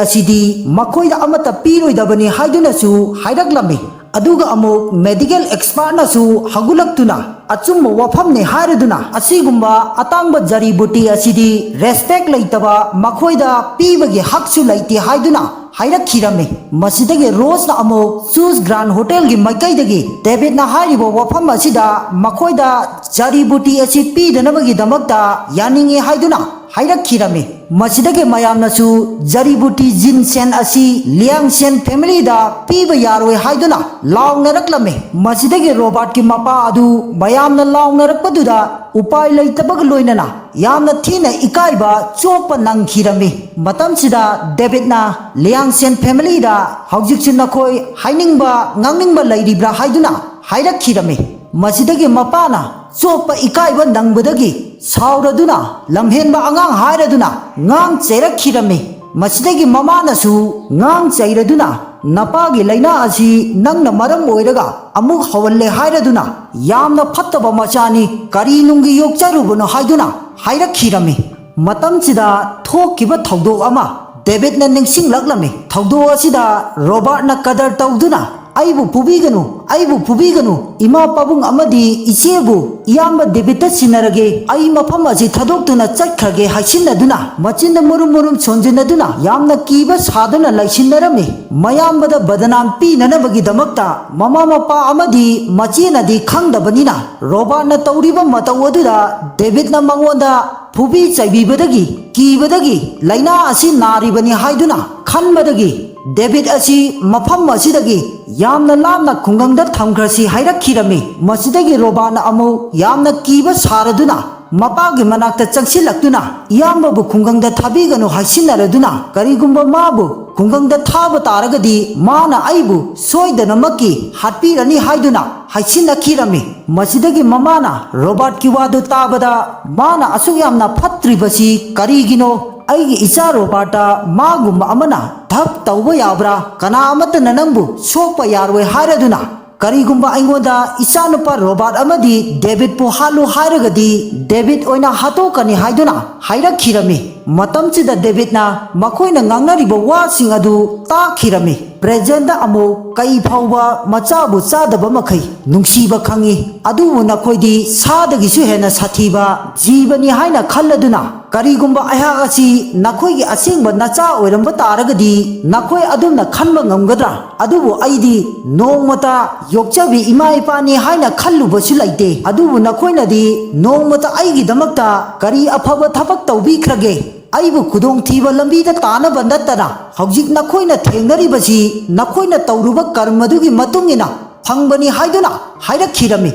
ꯑꯁꯤꯗꯤ ꯃꯈꯣꯏꯗ ꯑꯃꯠꯇ ꯄꯤꯔꯣꯏꯗꯕꯅꯤ" ꯍꯥꯏꯗꯨꯅꯁꯨ ꯍꯥꯏꯔꯛꯂꯝꯃꯤ꯫ ꯑꯗꯨꯒ ꯑꯃꯨꯛ ꯃꯦꯗꯤꯀꯦꯜ ꯑꯦꯛꯁꯄꯥꯔꯠꯅꯁꯨ ꯍꯧꯒꯠꯂꯛꯇꯨꯅ ꯑꯆꯨꯝꯕ ꯋꯥꯐꯝꯅꯤ ꯍꯥꯏꯔꯗꯨꯅ ꯑꯁꯤꯒꯨꯝꯕ ꯑꯇꯥꯡꯕ ꯖꯔꯤ ꯕꯨꯇꯤ ꯑꯁꯤꯗꯤ ꯔꯦꯁꯄꯦꯛ ꯂꯩꯇꯕ, ꯃꯈꯣꯏꯗ ꯄꯤꯕꯒꯤ ꯍꯛꯁꯨ ꯂꯩꯇꯦ ꯍꯥꯏꯗꯨꯅ ꯍꯥꯏꯔꯛꯈꯤꯔꯝꯃꯤ꯫ ꯃꯁꯤꯗꯒꯤ ꯔꯣꯁꯅ ꯑꯃꯨꯛ ꯆꯨꯁ ꯒ꯭ꯔꯥꯟ ꯍꯣꯇꯦꯜꯒꯤ ꯃꯥꯏꯀꯩꯗꯒꯤ ꯗꯦꯕꯤꯠꯅ ꯍꯥꯏꯔꯤꯕ ꯋꯥꯐꯝ ꯑꯁꯤꯗ ꯃꯈꯣꯏꯗ ꯖꯔꯤ ꯕꯨꯇꯤ ꯑꯁꯤ ꯄꯤꯗꯅꯕꯒꯤꯗꯃꯛꯇ ꯌꯥꯅꯤꯡꯏ ꯍꯥꯏꯗꯨꯅ ꯍꯥꯏꯔꯛꯈꯤꯔꯝꯃꯤ꯫ ꯃꯁꯤꯗꯒꯤ ꯃꯌꯥꯝꯅꯁꯨ ꯖꯔꯤ ꯕꯨꯇꯤ ꯖꯤꯟꯁꯦꯟ ꯑꯁꯤ ꯂꯤꯌꯥꯡꯁꯦꯟ ꯐꯦꯃꯤꯂꯤꯗ ꯄꯤꯕ ꯌꯥꯔꯣꯏ ꯍꯥꯏꯗꯨꯅ ꯂꯥꯎꯅꯔꯛꯂꯝꯃꯤ꯫ ꯃꯁꯤꯗꯒꯤ ꯔꯣꯕꯥꯔꯠꯀꯤ ꯃꯄꯥ ꯑꯗꯨ ꯃꯌꯥꯝꯅ ꯂꯥꯎꯅꯔꯛꯄꯗꯨꯗ ꯎꯄꯥꯏ ꯂꯩꯇꯕꯒ ꯂꯣꯏꯅꯅ ꯌꯥꯝꯅ ꯊꯤꯅ ꯏꯀꯥꯏꯕ ꯆꯣꯞꯄ ꯅꯪꯈꯤꯔꯝꯃꯤ꯫ ꯃꯇꯝꯁꯤꯗ ꯗꯦꯕꯤꯠꯅ ꯂꯤꯌꯥꯡꯁꯦꯟ ꯐꯦꯃꯤꯂꯤꯗ ꯍꯧꯖꯤꯛꯁꯨ ꯅꯈꯣꯏ ꯍꯥꯏꯅꯤꯡꯕ ꯉꯥꯡꯅꯤꯡꯕ ꯂꯩꯔꯤꯕ꯭ꯔꯥ ꯍꯥꯏꯗꯨꯅ ꯍꯥꯏꯔꯛꯈꯤꯔꯝꯃꯤ꯫ ꯃꯁꯤꯗꯒꯤ ꯃꯄꯥꯅ ꯆꯣꯞꯄ ꯏꯀꯥꯏꯕ ꯅꯪꯕꯗꯒꯤ ꯁꯥꯎꯔꯗꯨꯅ ꯂꯝꯍꯦꯟꯕ ꯑꯉꯥꯡ ꯍꯥꯏꯔꯗꯨꯅ ꯉꯥꯡ ꯆꯩꯔꯛꯈꯤꯔꯝꯃꯤ꯫ ꯃꯁꯤꯗꯒꯤ ꯃꯃꯥꯅꯁꯨ ꯉꯥꯡ ꯆꯩꯔꯗꯨꯅ, "ꯅꯄꯥꯒꯤ ꯂꯥꯏꯅꯥ ꯑꯁꯤ ꯅꯪꯅ ꯃꯔꯝ ꯑꯣꯏꯔꯒ ꯑꯃꯨꯛ ꯍꯧꯍꯜꯂꯦ" ꯍꯥꯏꯔꯗꯨꯅ, "ꯌꯥꯝꯅ ꯐꯠꯇꯕ ꯃꯆꯥꯅꯤ, ꯀꯔꯤ ꯅꯨꯡꯒꯤ ꯌꯣꯛꯆꯔꯨꯕꯅꯣ" ꯍꯥꯏꯗꯨꯅ ꯍꯥꯏꯔꯛꯈꯤꯔꯝꯃꯤ꯫ ꯃꯇꯝꯁꯤꯗ ꯊꯣꯛꯈꯤꯕ ꯊꯧꯗꯣꯛ ꯑꯃ ꯗꯦꯕꯤꯠꯅ ꯅꯤꯡꯁꯤꯡꯂꯛꯂꯝꯃꯤ꯫ ꯊꯧꯗꯣꯛ ꯑꯁꯤꯗ ꯔꯣꯕꯥꯔꯠꯅ ꯀꯗꯔ ꯇꯧꯗꯨꯅ "ꯑꯩꯕꯨ ꯐꯨꯕꯤꯒꯅꯨ, ꯑꯩꯕꯨ ꯐꯨꯕꯤꯒꯅꯨ, ꯏꯃꯥ ꯄꯥꯕꯨꯡ ꯑꯃꯗꯤ ꯏꯆꯦꯕꯨ ꯏꯌꯥꯝꯕ ꯗꯦꯕꯤꯠꯇ ꯁꯤꯟꯅꯔꯒꯦ, ꯑꯩ ꯃꯐꯝ ꯑꯁꯤ ꯊꯥꯗꯣꯛꯇꯨꯅ ꯆꯠꯈ꯭ꯔꯒꯦ" ꯍꯥꯏꯁꯤꯟꯅꯗꯨꯅ ꯃꯆꯤꯟꯗ ꯃꯨꯔꯨꯝ ꯃꯨꯔꯨꯝ ꯁꯣꯟꯖꯤꯟꯅꯗꯨꯅ ꯌꯥꯝꯅ ꯀꯤꯕ ꯁꯥꯗꯨꯅ ꯂꯩꯁꯤꯟꯅꯔꯝꯃꯤ꯫ ꯃꯌꯥꯝꯕꯗ ꯕꯗꯅꯥꯝ ꯄꯤꯅꯅꯕꯒꯤꯗꯃꯛꯇ ꯃꯃꯥ ꯃꯄꯥ ꯑꯃꯗꯤ ꯃꯆꯦꯅꯗꯤ ꯈꯪꯗꯕꯅꯤꯅ ꯔꯣꯕꯥꯔꯠꯅ ꯇꯧꯔꯤꯕ ꯃꯇꯧ ꯑꯗꯨꯗ ꯗꯦꯕꯤꯠꯅ ꯃꯉꯣꯟꯗ ꯐꯨꯕꯤ ꯆꯩꯕꯤꯕꯗꯒꯤ ꯀꯤꯕꯗꯒꯤ ꯂꯥꯏꯅꯥ ꯑꯁꯤ ꯅꯥꯔꯤꯕꯅꯤ ꯍꯥꯏꯗꯨꯅ ꯈꯟꯕꯗꯒꯤ ꯗꯦꯕꯤꯠ ꯑꯁꯤ ꯃꯐꯝ ꯑꯁꯤꯗꯒꯤ ꯌꯥꯝꯅ ꯂꯥꯞꯅ ꯈꯨꯡꯒꯪꯗ ꯊꯝꯈ꯭ꯔꯁꯤ ꯍꯥꯏꯔꯛꯈꯤꯔꯝꯃꯤ꯫ ꯃꯁꯤꯗꯒꯤ ꯔꯣꯕꯥꯔꯠꯅ ꯑꯃꯨꯛ ꯌꯥꯝꯅ ꯀꯤꯕ ꯁꯥꯔꯗꯨꯅ ꯃꯄꯥꯒꯤ ꯃꯅꯥꯛꯇ ꯆꯪꯁꯤꯜꯂꯛꯇꯨꯅ ꯏꯌꯥꯝꯕꯕꯨ ꯈꯨꯡꯒꯪꯗ ꯊꯥꯕꯤꯒꯅꯨ ꯍꯥꯏꯁꯤꯟꯅꯔꯗꯨꯅ ꯀꯔꯤꯒꯨꯝꯕ ꯃꯥꯕꯨ ꯈꯨꯡꯒꯪꯗ ꯊꯥꯕ ꯇꯥꯔꯒꯗꯤ ꯃꯥꯅ ꯑꯩꯕꯨ ꯁꯣꯏꯗꯅꯃꯛꯀꯤ ꯍꯥꯠꯄꯤꯔꯅꯤ ꯍꯥꯏꯗꯨꯅ ꯍꯥꯏꯁꯤꯟꯅꯈꯤꯔꯝꯃꯤ꯫ ꯃꯁꯤꯗꯒꯤ ꯃꯃꯥꯅ ꯔꯣꯕꯥꯔꯠꯀꯤ ꯋꯥꯗꯨ ꯇꯥꯕꯗ, "ꯃꯥꯅ ꯑꯁꯨꯛ ꯌꯥꯝꯅ ꯐꯠꯇ꯭ꯔꯤꯕꯁꯤ ꯀꯔꯤꯒꯤꯅꯣ? ꯑꯩꯒꯤ ꯏꯆꯥ ꯔꯣꯕꯥꯔꯠꯇ ꯃꯥꯒꯨꯝꯕ ꯑꯃꯅ ꯙꯞ ꯇꯧꯕ ꯌꯥꯕ꯭ꯔꯥ? ꯀꯅꯥ ꯑꯃꯠꯇꯅ ꯅꯪꯕꯨ ꯁꯣꯛꯄ ꯌꯥꯔꯣꯏ" ꯍꯥꯏꯔꯗꯨꯅ, "ꯀꯔꯤꯒꯨꯝꯕ ꯑꯩꯉꯣꯟꯗ ꯏꯆꯥꯅꯨꯄꯥ ꯔꯣꯕꯥꯔꯠ ꯑꯃꯗꯤ ꯗꯦꯕꯤꯠꯄꯨ ꯍꯥꯠꯂꯨ ꯍꯥꯏꯔꯒꯗꯤ ꯗꯦꯕꯤꯠ ꯑꯣꯏꯅ ꯍꯥꯠꯇꯣꯛꯀꯅꯤ" ꯍꯥꯏꯗꯨꯅ ꯍꯥꯏꯔꯛꯈꯤꯔꯝꯃꯤ꯫ ꯃꯇꯝꯁꯤꯗ ꯗꯦꯕꯤꯠꯅ ꯃꯈꯣꯏꯅ ꯉꯥꯡꯅꯔꯤꯕ ꯋꯥꯁꯤꯡ ꯑꯗꯨ ꯇꯥꯈꯤꯔꯝꯃꯤ꯫ ꯄ꯭ꯔꯦꯖꯦꯟꯗ ꯑꯃꯨꯛ ꯀꯩ ꯐꯥꯎꯕ ꯃꯆꯥꯕꯨ ꯆꯥꯗꯕ ꯃꯈꯩ ꯅꯨꯡꯁꯤꯕ ꯈꯪꯉꯤ, ꯑꯗꯨꯕꯨ ꯅꯈꯣꯏꯗꯤ ꯁꯥꯗꯒꯤꯁꯨ ꯍꯦꯟꯅ ꯁꯥꯊꯤꯕ ꯖꯤꯕꯅꯤ ꯍꯥꯏꯅ ꯈꯜꯂꯗꯨꯅ, ꯀꯔꯤꯒꯨꯝꯕ ꯑꯩꯍꯥꯛ ꯑꯁꯤ ꯅꯈꯣꯏꯒꯤ ꯑꯁꯦꯡꯕ ꯅꯆꯥ ꯑꯣꯏꯔꯝꯕ ꯇꯥꯔꯒꯗꯤ ꯅꯈꯣꯏ ꯑꯗꯨꯝꯅ ꯈꯟꯕ ꯉꯝꯒꯗ꯭ꯔꯥ? ꯑꯗꯨꯕꯨ ꯑꯩꯗꯤ ꯅꯣꯡꯃꯇ ꯌꯣꯛꯆꯕꯤ ꯏꯃꯥ ꯏꯄꯥꯅꯤ ꯍꯥꯏꯅ ꯈꯜꯂꯨꯕꯁꯨ ꯂꯩꯇꯦ꯫ ꯑꯗꯨꯕꯨ ꯅꯈꯣꯏꯅꯗꯤ ꯅꯣꯡꯃꯇ ꯑꯩꯒꯤꯗꯃꯛꯇ ꯀꯔꯤ ꯑꯐꯕ ꯊꯕꯛ ꯇꯧꯕꯤꯈ꯭ꯔꯒꯦ? ꯑꯩꯕꯨ ꯈꯨꯗꯣꯡꯊꯤꯕ ꯂꯝꯕꯤꯗ ꯇꯥꯅꯕ ꯅꯠꯇꯅ ꯍꯧꯖꯤꯛ ꯅꯈꯣꯏꯅ ꯊꯦꯡꯅꯔꯤꯕꯁꯤ ꯅꯈꯣꯏꯅ ꯇꯧꯔꯨꯕ ꯀꯔꯃꯗꯨꯒꯤ ꯃꯇꯨꯡ ꯏꯟꯅ ꯐꯪꯕꯅꯤ ꯍꯥꯏꯗꯨꯅ ꯍꯥꯏꯔꯛꯈꯤꯔꯝꯃꯤ꯫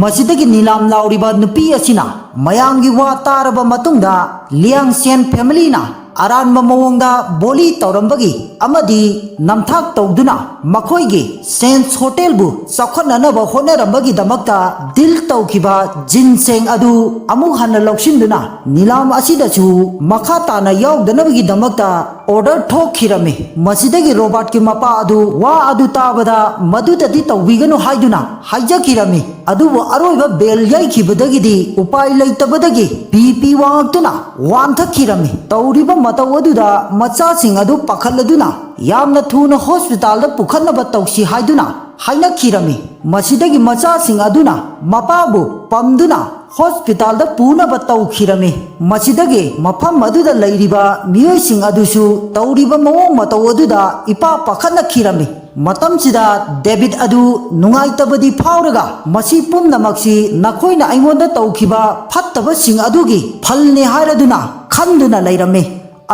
ꯃꯁꯤꯗꯒꯤ ꯅꯤꯂꯥꯝ ꯂꯥꯎꯔꯤꯕ ꯅꯨꯄꯤ ꯑꯁꯤꯅ ꯃꯌꯥꯝꯒꯤ ꯋꯥ ꯇꯥꯔꯕ ꯃꯇꯨꯡꯗ ꯂꯤꯌꯥꯡꯁꯦꯟ ꯐꯦꯃꯤꯂꯤꯅ ꯑꯔꯥꯟꯕ ꯃꯑꯣꯡꯗ ꯕꯣꯂꯤ ꯇꯧꯔꯝꯕꯒꯤ ꯑꯃꯗꯤ ꯅꯝꯊꯥꯛ ꯇꯧꯗꯨꯅ ꯃꯈꯣꯏꯒꯤ ꯁꯦꯟꯁ ꯍꯣꯇꯦꯜꯕꯨ ꯆꯥꯎꯈꯠꯅꯅꯕ ꯍꯣꯠꯅꯔꯝꯕꯒꯤꯗꯃꯛꯇ ꯗꯤꯜ ꯇꯧꯈꯤꯕ ꯖꯤꯟꯁꯦꯡ ꯑꯗꯨ ꯑꯃꯨꯛ ꯍꯟꯅ ꯂꯧꯁꯤꯟꯗꯨꯅ ꯅꯤꯂꯥꯝ ꯑꯁꯤꯗꯁꯨ ꯃꯈꯥ ꯇꯥꯅ ꯌꯥꯎꯗꯅꯕꯒꯤꯗꯃꯛꯇ ꯑꯣꯔꯗꯔ ꯊꯣꯛꯈꯤꯔꯝꯃꯤ꯫ ꯃꯁꯤꯗꯒꯤ ꯔꯣꯕꯥꯔꯠꯀꯤ ꯃꯄꯥ ꯑꯗꯨ ꯋꯥ ꯑꯗꯨ ꯇꯥꯕꯗ ꯃꯗꯨꯗꯗꯤ ꯇꯧꯕꯤꯒꯅꯨ ꯍꯥꯏꯗꯨꯅ ꯍꯥꯏꯖꯈꯤꯔꯝꯃꯤ꯫ ꯑꯗꯨꯕꯨ ꯑꯔꯣꯏꯕ ꯕꯦꯜ ꯌꯩꯈꯤꯕꯗꯒꯤꯗꯤ ꯎꯄꯥꯏ ꯂꯩꯇꯕꯗꯒꯤ ꯕꯤ ꯄꯤ ꯋꯥꯡꯉꯛꯇꯨꯅ ꯋꯥꯟꯊꯈꯤꯔꯝꯃꯤ꯫ ꯇꯧꯔꯤꯕ ꯃꯇꯧ ꯑꯗꯨꯗ ꯃꯆꯥꯁꯤꯡ ꯑꯗꯨ ꯄꯥꯈꯠꯂꯗꯨꯅ ꯌꯥꯝꯅ ꯊꯨꯅ ꯍꯣꯁꯄꯤꯇꯥꯜꯗ ꯄꯨꯈꯠꯅꯕ ꯇꯧꯁꯤ ꯍꯥꯏꯗꯨꯅ ꯍꯥꯏꯅꯈꯤꯔꯝꯃꯤ꯫ ꯃꯁꯤꯗꯒꯤ ꯃꯆꯥꯁꯤꯡ ꯑꯗꯨꯅ ꯃꯄꯥꯕꯨ ꯄꯝꯗꯨꯅ ꯍꯣꯁꯄꯤꯇꯥꯜꯗ ꯄꯨꯅꯕ ꯇꯧꯈꯤꯔꯝꯃꯤ꯫ ꯃꯁꯤꯗꯒꯤ ꯃꯐꯝ ꯑꯗꯨꯗ ꯂꯩꯔꯤꯕ ꯃꯤꯑꯣꯏꯁꯤꯡ ꯑꯗꯨꯁꯨ ꯇꯧꯔꯤꯕ ꯃꯑꯣꯡ ꯃꯇꯧ ꯑꯗꯨꯗ ꯏꯄꯥ ꯄꯥꯈꯠꯅꯈꯤꯔꯝꯃꯤ꯫ ꯃꯇꯝꯁꯤꯗ ꯗꯦꯕꯤꯠ ꯑꯗꯨ ꯅꯨꯡꯉꯥꯏꯇꯕꯗꯤ ꯐꯥꯎꯔꯒ, "ꯃꯁꯤ ꯄꯨꯝꯅꯃꯛꯁꯤ ꯅꯈꯣꯏꯅ ꯑꯩꯉꯣꯟꯗ ꯇꯧꯈꯤꯕ ꯐꯠꯇꯕꯁꯤꯡ ꯑꯗꯨꯒꯤ ꯐꯜꯅꯤ" ꯍꯥꯏꯔꯗꯨꯅ ꯈꯟꯗꯨꯅ ꯂꯩꯔꯝꯃꯤ꯫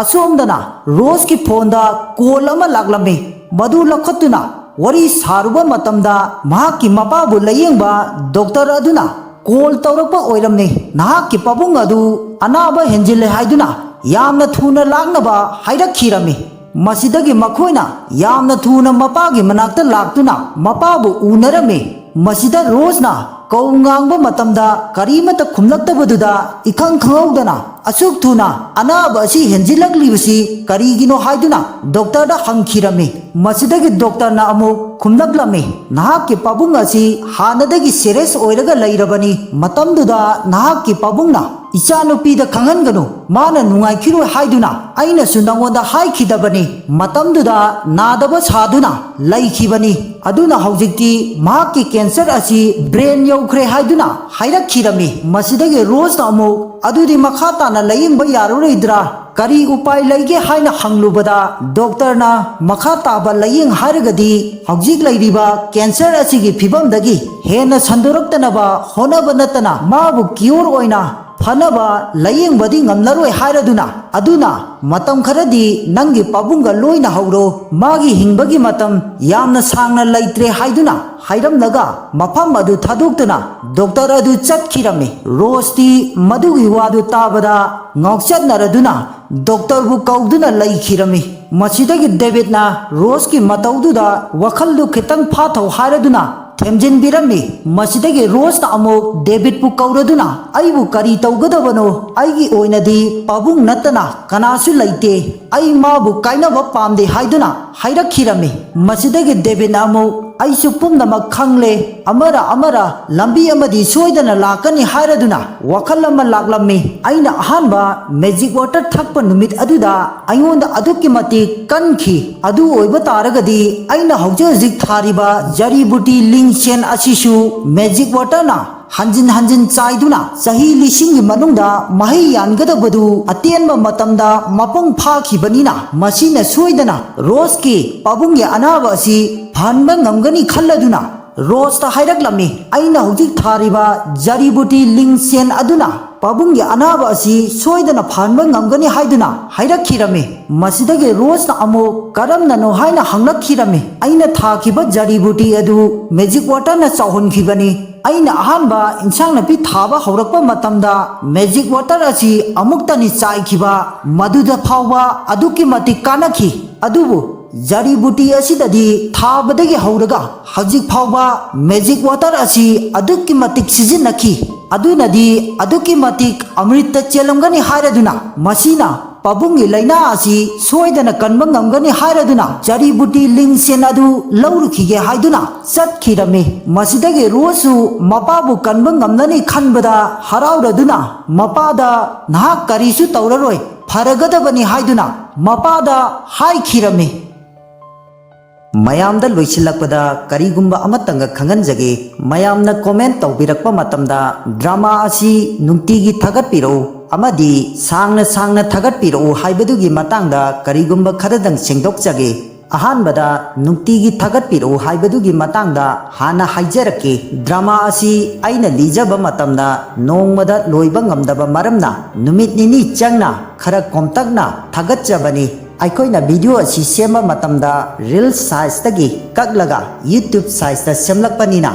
ꯑꯁꯣꯝꯗꯅ ꯔꯣꯁꯀꯤ ꯐꯣꯟꯗ ꯀꯣꯜ ꯑꯃ ꯂꯥꯛꯂꯝꯃꯤ꯫ ꯃꯗꯨ ꯂꯧꯈꯠꯇꯨꯅ ꯋꯥꯔꯤ ꯁꯥꯔꯨꯕ ꯃꯇꯝꯗ, ꯃꯍꯥꯛꯀꯤ ꯃꯄꯥꯕꯨ ꯂꯥꯌꯦꯡꯕ ꯗꯣꯛꯇꯔ ꯑꯗꯨꯅ ꯀꯣꯜ ꯇꯧꯔꯛꯄ ꯑꯣꯏꯔꯝꯃꯤ꯫ "ꯅꯍꯥꯛꯀꯤ ꯄꯥꯕꯨꯡ ꯑꯗꯨ ꯑꯅꯥꯕ ꯍꯦꯟꯖꯤꯜꯂꯦ" ꯍꯥꯏꯗꯨꯅ ꯌꯥꯝꯅ ꯊꯨꯅ ꯂꯥꯛꯅꯕ ꯍꯥꯏꯔꯛꯈꯤꯔꯝꯃꯤ꯫ ꯃꯁꯤꯗꯒꯤ ꯃꯈꯣꯏꯅ ꯌꯥꯝꯅ ꯊꯨꯅ ꯃꯄꯥꯒꯤ ꯃꯅꯥꯛꯇ ꯂꯥꯛꯇꯨꯅ ꯃꯄꯥꯕꯨ ꯎꯅꯔꯝꯃꯤ꯫ ꯃꯁꯤꯗ ꯔꯣꯁꯅ ꯀꯧ ꯉꯥꯡꯕ ꯃꯇꯝꯗ ꯀꯔꯤꯃꯠꯇ ꯈꯨꯝꯂꯛꯇꯕꯗꯨꯗ ꯏꯈꯪ ꯈꯪꯍꯧꯗꯅ, "ꯑꯁꯨꯛ ꯊꯨꯅ ꯑꯅꯥꯕ ꯑꯁꯤ ꯍꯦꯟꯖꯤꯜꯂꯛꯂꯤꯕꯁꯤ ꯀꯔꯤꯒꯤꯅꯣ?" ꯍꯥꯏꯗꯨꯅ ꯗꯣꯛꯇꯔꯗ ꯍꯪꯈꯤꯔꯝꯃꯤ꯫ ꯃꯁꯤꯗꯒꯤ ꯗꯣꯛꯇꯔꯅ ꯑꯃꯨꯛ ꯈꯨꯝꯂꯛꯂꯝꯃꯤ, "ꯅꯍꯥꯛꯀꯤ ꯄꯥꯕꯨꯡ ꯑꯁꯤ ꯍꯥꯟꯅꯗꯒꯤ ꯁꯦꯔꯤꯌꯁ ꯑꯣꯏꯔꯒ ꯂꯩꯔꯕꯅꯤ꯫ ꯃꯇꯝꯗꯨꯗ ꯅꯍꯥꯛꯀꯤ ꯄꯥꯕꯨꯡꯅ ꯏꯆꯥꯅꯨꯄꯤꯗ ꯈꯪꯍꯟꯒꯅꯨ, ꯃꯥꯅ ꯅꯨꯡꯉꯥꯏꯈꯤꯔꯣꯏ ꯍꯥꯏꯗꯨꯅ ꯑꯩꯅꯁꯨ ꯅꯉꯣꯟꯗ ꯍꯥꯏꯈꯤꯗꯕꯅꯤ꯫ ꯃꯇꯝꯗꯨꯗ ꯅꯥꯗꯕ ꯁꯥꯗꯨꯅ ꯂꯩꯈꯤꯕꯅꯤ꯫ ꯑꯗꯨꯅ ꯍꯧꯖꯤꯛꯇꯤ ꯃꯍꯥꯛꯀꯤ ꯀꯦꯟꯁꯔ ꯑꯁꯤ ꯕ꯭ꯔꯦꯟ ꯌꯧꯈ꯭ꯔꯦ" ꯍꯥꯏꯗꯨꯅ ꯍꯥꯏꯔꯛꯈꯤꯔꯝꯃꯤ꯫ ꯃꯁꯤꯗꯒꯤ ꯔꯣꯁꯅ ꯑꯃꯨꯛ, "ꯑꯗꯨꯗꯤ ꯃꯈꯥ ꯇꯥꯅ ꯂꯥꯌꯦꯡꯕ ꯌꯥꯔꯔꯣꯏꯗ꯭ꯔꯥ? ꯀꯔꯤ ꯎꯄꯥꯏ ꯂꯩꯒꯦ?" ꯍꯥꯏꯅ ꯍꯪꯂꯨꯕꯗ, ꯗꯣꯛꯇꯔꯅ, "ꯃꯈꯥ ꯇꯥꯕ ꯂꯥꯌꯦꯡ ꯍꯥꯏꯔꯒꯗꯤ ꯍꯧꯖꯤꯛ ꯂꯩꯔꯤꯕ ꯀꯦꯟꯁꯔ ꯑꯁꯤꯒꯤ ꯐꯤꯕꯝꯗꯒꯤ ꯍꯦꯟꯅ ꯁꯟꯗꯣꯔꯛꯇꯅꯕ ꯍꯣꯠꯅꯕ ꯅꯠꯇꯅ ꯃꯥꯕꯨ ꯀ꯭ꯌꯣꯔ ꯑꯣꯏꯅ ꯐꯅꯕ ꯂꯥꯌꯦꯡꯕꯗꯤ ꯉꯝꯂꯔꯣꯏ ꯍꯥꯏꯔꯗꯨꯅ, ꯑꯗꯨꯅ ꯃꯇꯝ ꯈꯔꯗꯤ ꯅꯪꯒꯤ ꯄꯥꯕꯨꯡꯒ ꯂꯣꯏꯅ ꯍꯧꯔꯣ, ꯃꯥꯒꯤ ꯍꯤꯡꯕꯒꯤ ꯃꯇꯝ ꯌꯥꯝꯅ ꯁꯥꯡꯅ ꯂꯩꯇ꯭ꯔꯦ" ꯍꯥꯏꯗꯨꯅ ꯍꯥꯏꯔꯝꯂꯒ ꯃꯐꯝ ꯑꯗꯨ ꯊꯥꯗꯣꯛꯇꯨꯅ ꯗꯣꯛꯇꯔ ꯑꯗꯨ ꯆꯠꯈꯤꯔꯝꯃꯤ꯫ ꯔꯣꯁꯇꯤ ꯃꯗꯨꯒꯤ ꯋꯥꯗꯨ ꯇꯥꯕꯗ ꯉꯥꯎꯆꯠꯅꯔꯗꯨꯅ ꯗꯣꯛꯇꯔꯕꯨ ꯀꯧꯗꯨꯅ ꯂꯩꯈꯤꯔꯝꯃꯤ꯫ ꯃꯁꯤꯗꯒꯤ ꯗꯦꯕꯤꯠꯅ ꯔꯣꯁꯀꯤ ꯃꯇꯧꯗꯨꯗ ꯋꯥꯈꯜꯗꯨ ꯈꯤꯇꯪ ꯐꯥꯊꯧ ꯍꯥꯏꯔꯗꯨꯅ ꯊꯦꯝꯖꯤꯟꯕꯤꯔꯝꯃꯤ꯫ ꯃꯁꯤꯗꯒꯤ ꯔꯣꯁꯅ ꯑꯃꯨꯛ ꯗꯦꯕꯤꯠꯄꯨ ꯀꯧꯔꯗꯨꯅ, "ꯑꯩꯕꯨ ꯀꯔꯤ ꯇꯧꯒꯗꯕꯅꯣ? ꯑꯩꯒꯤ ꯑꯣꯏꯅꯗꯤ ꯄꯥꯕꯨꯡ ꯅꯠꯇꯅ ꯀꯅꯥꯁꯨ ꯂꯩꯇꯦ꯫ ꯑꯩ ꯃꯥꯕꯨ ꯀꯥꯏꯅꯕ ꯄꯥꯝꯗꯦ" ꯍꯥꯏꯗꯨꯅ ꯍꯥꯏꯔꯛꯈꯤꯔꯝꯃꯤ꯫ ꯃꯁꯤꯗꯒꯤ ꯗꯦꯕꯤꯠꯅ ꯑꯃꯨꯛ, ꯑꯩꯁꯨ ꯄꯨꯝꯅꯃꯛ ꯈꯪꯂꯦ꯫ ꯑꯃꯔ ꯑꯃꯔ ꯂꯝꯕꯤ ꯑꯃꯗꯤ ꯁꯣꯏꯗꯅ ꯂꯥꯛꯀꯅꯤ ꯍꯥꯏꯔꯗꯨꯅ ꯋꯥꯈꯜ ꯑꯃ ꯂꯥꯛꯂꯝꯃꯤ꯫ ꯑꯩꯅ ꯑꯍꯥꯟꯕ magic water ꯊꯛꯄ ꯅꯨꯃꯤꯠ ꯑꯗꯨꯗ ꯑꯩꯉꯣꯟꯗ ꯑꯗꯨꯛꯀꯤ ꯃꯇꯤꯛ ꯀꯟꯈꯤ꯫ ꯑꯗꯨ ꯑꯣꯏꯕ ꯇꯥꯔꯒꯗꯤ ꯑꯩꯅ ꯍꯧꯖꯤꯛ ꯍꯧꯖꯤꯛ ꯊꯥꯔꯤꯕ ꯖꯔꯤꯕꯨꯇꯤ ꯂꯤꯡꯁꯦꯟ ꯑꯁꯤꯁꯨ magic waterꯅ ꯍꯟꯖꯤꯟ ꯍꯟꯖꯤꯟ ꯆꯥꯏꯗꯨꯅ ꯆꯍꯤ ꯂꯤꯁꯤꯡꯒꯤ ꯃꯅꯨꯡꯗ ꯃꯍꯩ ꯌꯥꯟꯒꯗꯕꯗꯨ ꯑꯇꯦꯟꯕ ꯃꯇꯝꯗ ꯃꯄꯨꯡ ꯐꯥꯈꯤꯕꯅꯤꯅ, ꯃꯁꯤꯅ ꯁꯣꯏꯗꯅ ꯔꯣꯁꯀꯤ ꯄꯥꯕꯨꯡꯒꯤ ꯑꯅꯥꯕ ꯑꯁꯤ ꯐꯍꯟꯕ ꯉꯝꯒꯅꯤ ꯈꯜꯂꯗꯨꯅ ꯔꯣꯁꯇ ꯍꯥꯏꯔꯛꯂꯝꯃꯤ꯫ ꯑꯩꯅ ꯍꯧꯖꯤꯛ ꯊꯥꯔꯤꯕ ꯖꯔꯤꯕꯨꯇꯤ ꯂꯤꯡꯁꯦꯟ ꯑꯗꯨꯅ ꯄꯥꯕꯨꯡꯒꯤ ꯑꯅꯥꯕ ꯑꯁꯤ ꯁꯣꯏꯗꯅ ꯐꯍꯟꯕ ꯉꯝꯒꯅꯤ ꯍꯥꯏꯗꯨꯅ ꯍꯥꯏꯔꯛꯈꯤꯔꯝꯃꯤ꯫ ꯃꯁꯤꯗꯒꯤ ꯔꯣꯁꯅ ꯑꯃꯨꯛ ꯀꯔꯝꯅꯅꯣ ꯍꯥꯏꯅ ꯍꯪꯂꯛꯈꯤꯔꯝꯃꯤ꯫ ꯑꯩꯅ ꯊꯥꯈꯤꯕ ꯖꯔꯤꯕꯨꯇꯤ ꯑꯗꯨ magic waterꯅ ꯆꯥꯎꯍꯟꯈꯤꯕꯅꯤ꯫ ꯑꯩꯅ ꯑꯍꯥꯟꯕ ꯏꯟꯁꯥꯡ ꯅꯥꯄꯤ ꯊꯥꯕ ꯍꯧꯔꯛꯄ ꯃꯇꯝꯗ magic water ꯑꯁꯤ ꯑꯃꯨꯛꯇꯅꯤ ꯆꯥꯏꯈꯤꯕ꯫ ꯃꯗꯨꯗ ꯐꯥꯎꯕ ꯑꯗꯨꯛꯀꯤ ꯃꯇꯤꯛ ꯀꯥꯟꯅꯈꯤ꯫ ꯑꯗꯨꯕꯨ ꯖꯔꯤꯕꯨꯇꯤ ꯑꯁꯤꯗꯗꯤ ꯊꯥꯕꯗꯒꯤ ꯍꯧꯔꯒ ꯍꯧꯖꯤꯛ ꯐꯥꯎꯕ magic water ꯑꯁꯤ ꯑꯗꯨꯛꯀꯤ ꯃꯇꯤꯛ ꯁꯤꯖꯤꯟꯅꯈꯤ꯫ ꯑꯗꯨꯅꯗꯤ ꯑꯗꯨꯛꯀꯤ ꯃꯇꯤꯛ ꯑꯃ꯭ꯔꯤꯠꯇ ꯆꯦꯜꯂꯝꯒꯅꯤ ꯍꯥꯏꯔꯗꯨꯅ ꯃꯁꯤꯅ ꯄꯥꯕꯨꯡꯒꯤ ꯂꯥꯏꯅꯥ ꯑꯁꯤ ꯁꯣꯏꯗꯅ ꯀꯟꯕ ꯉꯝꯒꯅꯤ ꯍꯥꯏꯔꯗꯨꯅ ꯖꯔꯤꯕꯨꯇꯤ ꯂꯤꯡꯁꯦꯟ ꯑꯗꯨ ꯂꯧꯔꯨꯈꯤꯒꯦ ꯍꯥꯏꯗꯨꯅ ꯆꯠꯈꯤꯔꯝꯃꯤ꯫ ꯃꯁꯤꯗꯒꯤ ꯔꯣꯁꯁꯨ ꯃꯄꯥꯕꯨ ꯀꯟꯕ ꯉꯝꯂꯅꯤ ꯈꯟꯕꯗ ꯍꯔꯥꯎꯔꯗꯨꯅ ꯃꯄꯥꯗ "ꯅꯍꯥꯛ ꯀꯔꯤꯁꯨ ꯇꯧꯔꯔꯣꯏ, ꯐꯔꯒꯗꯕꯅꯤ" ꯍꯥꯏꯗꯨꯅ ꯃꯄꯥꯗ ꯍꯥꯏꯈꯤꯔꯝꯃꯤ꯫ ꯃꯌꯥꯝꯗ ꯂꯣꯏꯁꯤꯜꯂꯛꯄꯗ ꯀꯔꯤꯒꯨꯝꯕ ꯑꯃꯇꯪꯒ ꯈꯪꯍꯟꯖꯒꯦ꯫ ꯃꯌꯥꯝꯅ comment ꯇꯧꯕꯤꯔꯛꯄ ꯃꯇꯝꯗ drama ꯑꯁꯤ ꯅꯨꯡꯇꯤꯒꯤ ꯊꯥꯒꯠꯄꯤꯔꯛꯎ ꯑꯃꯗꯤ ꯁꯥꯡꯅ ꯁꯥꯡꯅ ꯊꯥꯒꯠꯄꯤꯔꯛꯎ ꯍꯥꯏꯕꯗꯨꯒꯤ ꯃꯇꯥꯡꯗ ꯀꯔꯤꯒꯨꯝꯕ ꯈꯔꯗꯪ ꯁꯦꯡꯗꯣꯛꯆꯒꯦ꯫ ꯑꯍꯥꯟꯕꯗ ꯅꯨꯡꯇꯤꯒꯤ ꯊꯥꯒꯠꯄꯤꯔꯛꯎ ꯍꯥꯏꯕꯗꯨꯒꯤ ꯃꯇꯥꯡꯗ ꯍꯥꯟꯅ ꯍꯥꯏꯖꯔꯛꯀꯦ꯫ Drama ꯑꯁꯤ ꯑꯩꯅ ꯂꯤꯖꯕ ꯃꯇꯝꯗ ꯅꯣꯡꯃꯗ ꯂꯣꯏꯕ ꯉꯝꯗꯕ ꯃꯔꯝꯅ ꯅꯨꯃꯤꯠ ꯅꯤꯅꯤ ꯆꯪꯅ ꯈꯔ ꯀꯣꯝꯇꯛꯅ ꯊꯥꯒꯠꯆꯕꯅꯤ꯫ ꯑꯩꯈꯣꯏꯅ video ꯑꯁꯤ ꯁꯦꯝꯕ ꯃꯇꯝꯗ reel sizeꯇꯒꯤ ꯀꯛꯂꯒ YouTube sizeꯇ ꯁꯦꯝꯂꯛꯄꯅꯤꯅ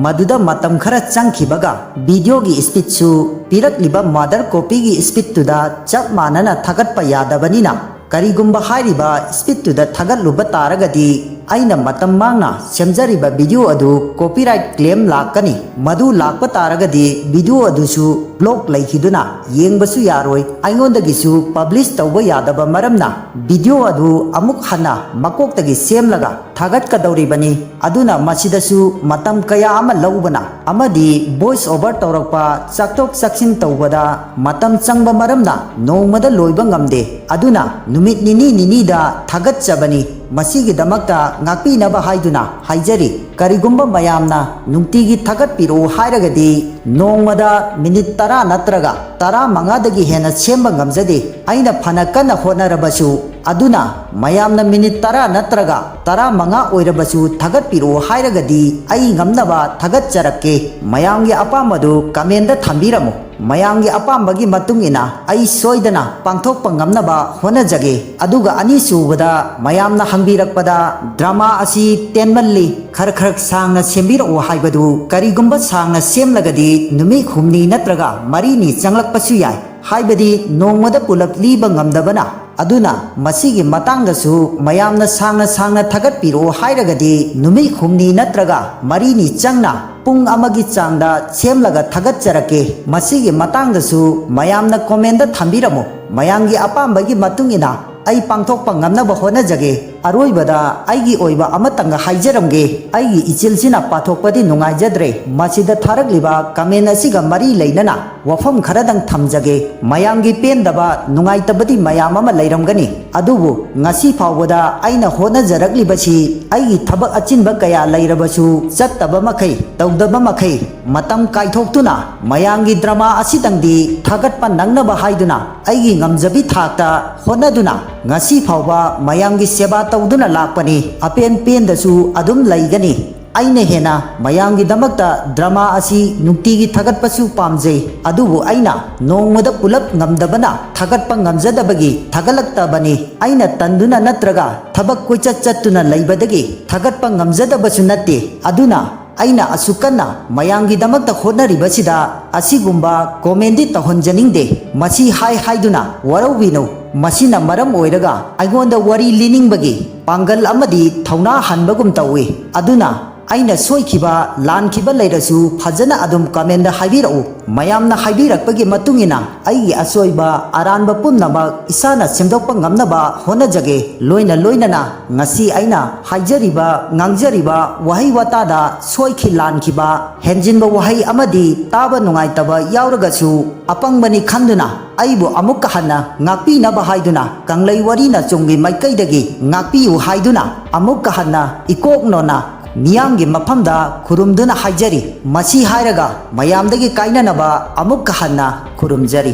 ꯃꯗꯨꯗ ꯃꯇꯝ ꯈꯔ ꯆꯪꯈꯤꯕꯒ videoꯒꯤ speedꯁꯨ ꯄꯤꯔꯛꯂꯤꯕ mother copyꯒꯤ speedꯇꯨꯗ ꯆꯞ ꯃꯥꯟꯅꯅ ꯊꯥꯒꯠꯄ ꯌꯥꯗꯕꯅꯤꯅ ꯀꯔꯤꯒꯨꯝꯕ ꯍꯥꯏꯔꯤꯕ speedꯇꯨꯗ ꯊꯥꯒꯠꯂꯨꯕ ꯇꯥꯔꯒꯗꯤ ꯑꯩꯅ ꯃꯇꯝ ꯃꯥꯡꯅ ꯁꯦꯝꯖꯔꯤꯕ video ꯑꯗꯨ copyright claim ꯂꯥꯛꯀꯅꯤ꯫ ꯃꯗꯨ ꯂꯥꯛꯄ ꯇꯥꯔꯒꯗꯤ video ꯑꯗꯨꯁꯨ block ꯂꯩꯈꯤꯗꯨꯅ ꯌꯦꯡꯕꯁꯨ ꯌꯥꯔꯣꯏ, ꯑꯩꯉꯣꯟꯗꯒꯤꯁꯨ publish ꯇꯧꯕ ꯌꯥꯗꯕ ꯃꯔꯝꯅ video ꯑꯗꯨ ꯑꯃꯨꯛ ꯍꯟꯅ ꯃꯀꯣꯛꯇꯒꯤ ꯁꯦꯝꯂꯒ ꯊꯥꯒꯠꯀꯗꯧꯔꯤꯕꯅꯤ꯫ ꯑꯗꯨꯅ ꯃꯁꯤꯗꯁꯨ ꯃꯇꯝ ꯀꯌꯥ ꯑꯃ ꯂꯧꯕꯅ ꯑꯃꯗꯤ voice over ꯇꯧꯔꯛꯄ, ꯆꯥꯛꯊꯣꯛ ꯆꯥꯛꯁꯤꯟ ꯇꯧꯕꯗ ꯃꯇꯝ ꯆꯪꯕ ꯃꯔꯝꯅ ꯅꯣꯡꯃꯗ ꯂꯣꯏꯕ ꯉꯝꯗꯦ꯫ ꯑꯗꯨꯅ ꯅꯨꯃꯤꯠ ꯅꯤꯅꯤ ꯅꯤꯅꯤꯗ ꯊꯥꯒꯠꯆꯕꯅꯤ꯫ ꯃꯁꯤꯒꯤꯗꯃꯛꯇ ꯉꯥꯛꯄꯤꯅꯕ ꯍꯥꯏꯗꯨꯅ ꯍꯥꯏꯖꯔꯤ꯫ ꯀꯔꯤꯒꯨꯝꯕ ꯃꯌꯥꯝꯅ ꯅꯨꯡꯇꯤꯒꯤ ꯊꯥꯒꯠꯄꯤꯔꯛꯎ ꯍꯥꯏꯔꯒꯗꯤ ꯅꯣꯡꯃꯗ minute ꯇꯔꯥ ꯅꯠꯇ꯭ꯔꯒ ꯇꯔꯥꯃꯉꯥꯗꯒꯤ ꯍꯦꯟꯅ ꯁꯦꯝꯕ ꯉꯝꯖꯗꯦ꯫ ꯑꯩꯅ ꯐꯅ ꯀꯟꯅ ꯍꯣꯠꯅꯔꯕꯁꯨ, ꯑꯗꯨꯅ ꯃꯌꯥꯝꯅ minute ꯇꯔꯥ ꯅꯠꯇ꯭ꯔꯒ ꯇꯔꯥꯃꯉꯥ ꯑꯣꯏꯔꯕꯁꯨ ꯊꯥꯒꯠꯄꯤꯔꯛꯎ ꯍꯥꯏꯔꯒꯗꯤ ꯑꯩ ꯉꯝꯅꯕ ꯊꯥꯒꯠꯆꯔꯛꯀꯦ꯫ ꯃꯌꯥꯝꯒꯤ ꯑꯄꯥꯝꯕꯗꯨ comment ꯊꯝꯕꯤꯔꯝꯃꯨ꯫ ꯃꯌꯥꯝꯒꯤ ꯑꯄꯥꯝꯕꯒꯤ ꯃꯇꯨꯡ ꯏꯟꯅ ꯑꯩ ꯁꯣꯏꯗꯅ ꯄꯥꯡꯊꯣꯛꯄ ꯉꯝꯅꯕ ꯍꯣꯠꯅꯖꯒꯦ꯫ ꯑꯗꯨꯒ ꯑꯅꯤꯁꯨꯕꯗ, ꯃꯌꯥꯝꯅ ꯍꯪꯕꯤꯔꯛꯄꯗ drama ꯑꯁꯤ ꯇꯦꯟꯃꯜꯂꯤ, ꯈꯔ ꯈꯔ ꯁꯥꯡꯅ ꯁꯦꯝꯕꯤꯔꯛꯎ ꯍꯥꯏꯕꯗꯨ, ꯀꯔꯤꯒꯨꯝꯕ ꯁꯥꯡꯅ ꯁꯦꯝꯂꯒꯗꯤ ꯅꯨꯃꯤꯠ ꯍꯨꯝꯅꯤ ꯅꯠꯇ꯭ꯔꯒ ꯃꯔꯤꯅꯤ ꯆꯪꯂꯛꯄꯁꯨ ꯌꯥꯏ꯫ ꯍꯥꯏꯕꯗꯤ ꯅꯣꯡꯃꯗ ꯄꯨꯂꯞ ꯂꯤꯕ ꯉꯝꯗꯕꯅ꯫ ꯑꯗꯨꯅ ꯃꯁꯤꯒꯤ ꯃꯇꯥꯡꯗꯁꯨ ꯃꯌꯥꯝꯅ ꯁꯥꯡꯅ ꯁꯥꯡꯅ ꯊꯥꯒꯠꯄꯤꯔꯛꯑꯣ ꯍꯥꯏꯔꯒꯗꯤ ꯅꯨꯃꯤꯠ ꯍꯨꯝꯅꯤ ꯅꯠꯇ꯭ꯔꯒ ꯃꯔꯤꯅꯤ ꯆꯪꯅ ꯄꯨꯡ ꯑꯃꯒꯤ ꯆꯥꯡꯗ ꯁꯦꯝꯂꯒ ꯊꯥꯒꯠꯆꯔꯛꯀꯦ꯫ ꯃꯁꯤꯒꯤ ꯃꯇꯥꯡꯗꯁꯨ ꯃꯌꯥꯝꯅ comment ꯊꯝꯕꯤꯔꯝꯃꯨ꯫ ꯃꯌꯥꯝꯒꯤ ꯑꯄꯥꯝꯕꯒꯤ ꯃꯇꯨꯡ ꯏꯟꯅ ꯑꯩ ꯄꯥꯡꯊꯣꯛꯄ ꯉꯝꯅꯕ ꯍꯣꯠꯅꯖꯒꯦ꯫ ꯑꯔꯣꯏꯕꯗ ꯑꯩꯒꯤ ꯑꯣꯏꯕ ꯑꯃꯇꯪꯒ ꯍꯥꯏꯖꯔꯝꯒꯦ꯫ ꯑꯩꯒꯤ ꯏꯆꯤꯜꯁꯤꯅ ꯄꯥꯊꯣꯛꯄꯗꯤ ꯅꯨꯡꯉꯥꯏꯖꯗ꯭ꯔꯦ꯫ ꯃꯁꯤꯗ ꯊꯥꯔꯛꯂꯤꯕ comment ꯑꯁꯤꯒ ꯃꯔꯤ ꯂꯩꯅꯅ ꯋꯥꯐꯝ ꯈꯔꯗꯪ ꯊꯝꯖꯒꯦ꯫ ꯃꯌꯥꯝꯒꯤ ꯄꯦꯟꯗꯕ, ꯅꯨꯡꯉꯥꯏꯇꯕꯗꯤ ꯃꯌꯥꯝ ꯑꯃ ꯂꯩꯔꯝꯒꯅꯤ꯫ ꯑꯗꯨꯕꯨ ꯉꯁꯤ ꯐꯥꯎꯕꯗ ꯑꯩꯅ ꯍꯣꯠꯅꯖꯔꯛꯂꯤꯕꯁꯤ ꯑꯩꯒꯤ ꯊꯕꯛ ꯑꯆꯤꯟꯕ ꯀꯌꯥ ꯂꯩꯔꯕꯁꯨ ꯆꯠꯇꯕ ꯃꯈꯩ, ꯇꯧꯗꯕ ꯃꯈꯩ ꯃꯇꯝ ꯀꯥꯏꯊꯣꯛꯇꯨꯅ ꯃꯌꯥꯝꯒꯤ drama ꯑꯁꯤꯗꯪꯗꯤ ꯊꯥꯒꯠꯄ ꯅꯪꯅꯕ ꯍꯥꯏꯗꯨꯅ ꯑꯩꯒꯤ ꯉꯝꯖꯕꯤ ꯊꯥꯛꯇ ꯍꯣꯠꯅꯗꯨꯅ ꯉꯁꯤ ꯐꯥꯎꯕ ꯃꯌꯥꯝꯒꯤ ꯁꯦꯕꯥ ꯇꯧꯗꯨꯅ ꯂꯥꯛꯄꯅꯤ꯫ ꯑꯄꯦꯟ ꯄꯦꯟꯗꯁꯨ ꯑꯗꯨꯝ ꯂꯩꯒꯅꯤ꯫ ꯑꯩꯅ ꯍꯦꯟꯅ ꯃꯌꯥꯝꯒꯤꯗꯃꯛꯇ drama ꯑꯁꯤ ꯅꯨꯡꯇꯤꯒꯤ ꯊꯥꯒꯠꯄꯁꯨ ꯄꯥꯝꯖꯩ, ꯑꯗꯨꯕꯨ ꯑꯩꯅ ꯅꯣꯡꯃꯗ ꯄꯨꯂꯞ ꯉꯝꯗꯕꯅ ꯊꯥꯒꯠꯄ ꯉꯝꯖꯗꯕꯒꯤ ꯊꯥꯒꯠꯂꯛꯇꯕꯅꯤ꯫ ꯑꯩꯅ ꯇꯟꯗꯨꯅ ꯅꯠꯇ꯭ꯔꯒ ꯊꯕꯛ ꯀꯣꯏꯆꯠ ꯆꯠꯇꯨꯅ ꯂꯩꯕꯗꯒꯤ ꯊꯥꯒꯠꯄ ꯉꯝꯖꯗꯕꯁꯨ ꯅꯠꯇꯦ꯫ ꯑꯗꯨꯅ ꯑꯩꯅ ꯑꯁꯨꯛ ꯀꯟꯅ ꯃꯌꯥꯝꯒꯤꯗꯃꯛꯇ ꯍꯣꯠꯅꯔꯤꯕꯁꯤꯗ ꯑꯁꯤꯒꯨꯝꯕ comment ꯇꯧꯍꯟꯖꯅꯤꯡꯗꯦ꯫ ꯃꯁꯤ ꯍꯥꯏ ꯍꯥꯏꯗꯨꯅ ꯋꯥꯔꯧꯕꯤꯅꯨ꯫ ꯃꯁꯤꯅ ꯃꯔꯝ ꯑꯣꯏꯔꯒ ꯑꯩꯉꯣꯟꯗ ꯋꯥꯔꯤ ꯂꯤꯅꯤꯡꯕꯒꯤ ꯄꯥꯡꯒꯜ ꯑꯃꯗꯤ ꯊꯧꯅꯥ ꯍꯟꯕꯒꯨꯝ ꯇꯧꯏ꯫ ꯑꯗꯨꯅ ꯑꯩꯅ ꯁꯣꯏꯈꯤꯕ, ꯂꯥꯟꯈꯤꯕ ꯂꯩꯔꯁꯨ ꯐꯖꯅ ꯑꯗꯨꯝ comment ꯍꯥꯏꯕꯤꯔꯛꯎ꯫ ꯃꯌꯥꯝꯅ ꯍꯥꯏꯕꯤꯔꯛꯄꯒꯤ ꯃꯇꯨꯡ ꯏꯟꯅ ꯑꯩꯒꯤ ꯑꯁꯣꯏꯕ ꯑꯔꯥꯟꯕ ꯄꯨꯝꯅꯃꯛ ꯏꯁꯥꯅ ꯁꯦꯝꯗꯣꯛꯄ ꯉꯝꯅꯕ ꯍꯣꯠꯅꯖꯒꯦ꯫ ꯂꯣꯏꯅ ꯂꯣꯏꯅꯅ ꯉꯁꯤ ꯑꯩꯅ ꯍꯥꯏꯖꯔꯤꯕ, ꯉꯥꯡꯖꯔꯤꯕ ꯋꯥꯍꯩ ꯋꯥꯇꯥꯗ ꯁꯣꯏꯈꯤ ꯂꯥꯟꯈꯤꯕ, ꯍꯦꯟꯖꯤꯟꯕ ꯋꯥꯍꯩ ꯑꯃꯗꯤ ꯇꯥꯕ ꯅꯨꯡꯉꯥꯏꯇꯕ ꯌꯥꯎꯔꯒꯁꯨ ꯑꯄꯪꯕꯅꯤ ꯈꯟꯗꯨꯅ ꯑꯩꯕꯨ ꯑꯃꯨꯛꯀ ꯍꯟꯅ ꯉꯥꯛꯄꯤꯅꯕ ꯍꯥꯏꯗꯨꯅ ꯀꯪꯂꯩ ꯋꯥꯔꯤꯅ ꯆꯨꯝꯒꯤ ꯃꯥꯏꯀꯩꯗꯒꯤ ꯉꯥꯛꯄꯤꯌꯨ ꯍꯥꯏꯗꯨꯅ ꯑꯃꯨꯛꯀ ꯍꯟꯅ ꯏꯀꯣꯛ ꯅꯣꯟꯅ ꯃꯤꯌꯥꯝꯒꯤ ꯃꯐꯝꯗ ꯈꯨꯔꯨꯝꯗꯨꯅ ꯍꯥꯏꯖꯔꯤ꯫ ꯃꯁꯤ ꯍꯥꯏꯔꯒ ꯃꯌꯥꯝꯗꯒꯤ ꯀꯥꯏꯅꯅꯕ ꯑꯃꯨꯛꯀ ꯍꯟꯅ ꯈꯨꯔꯨꯝꯖꯔꯤ꯫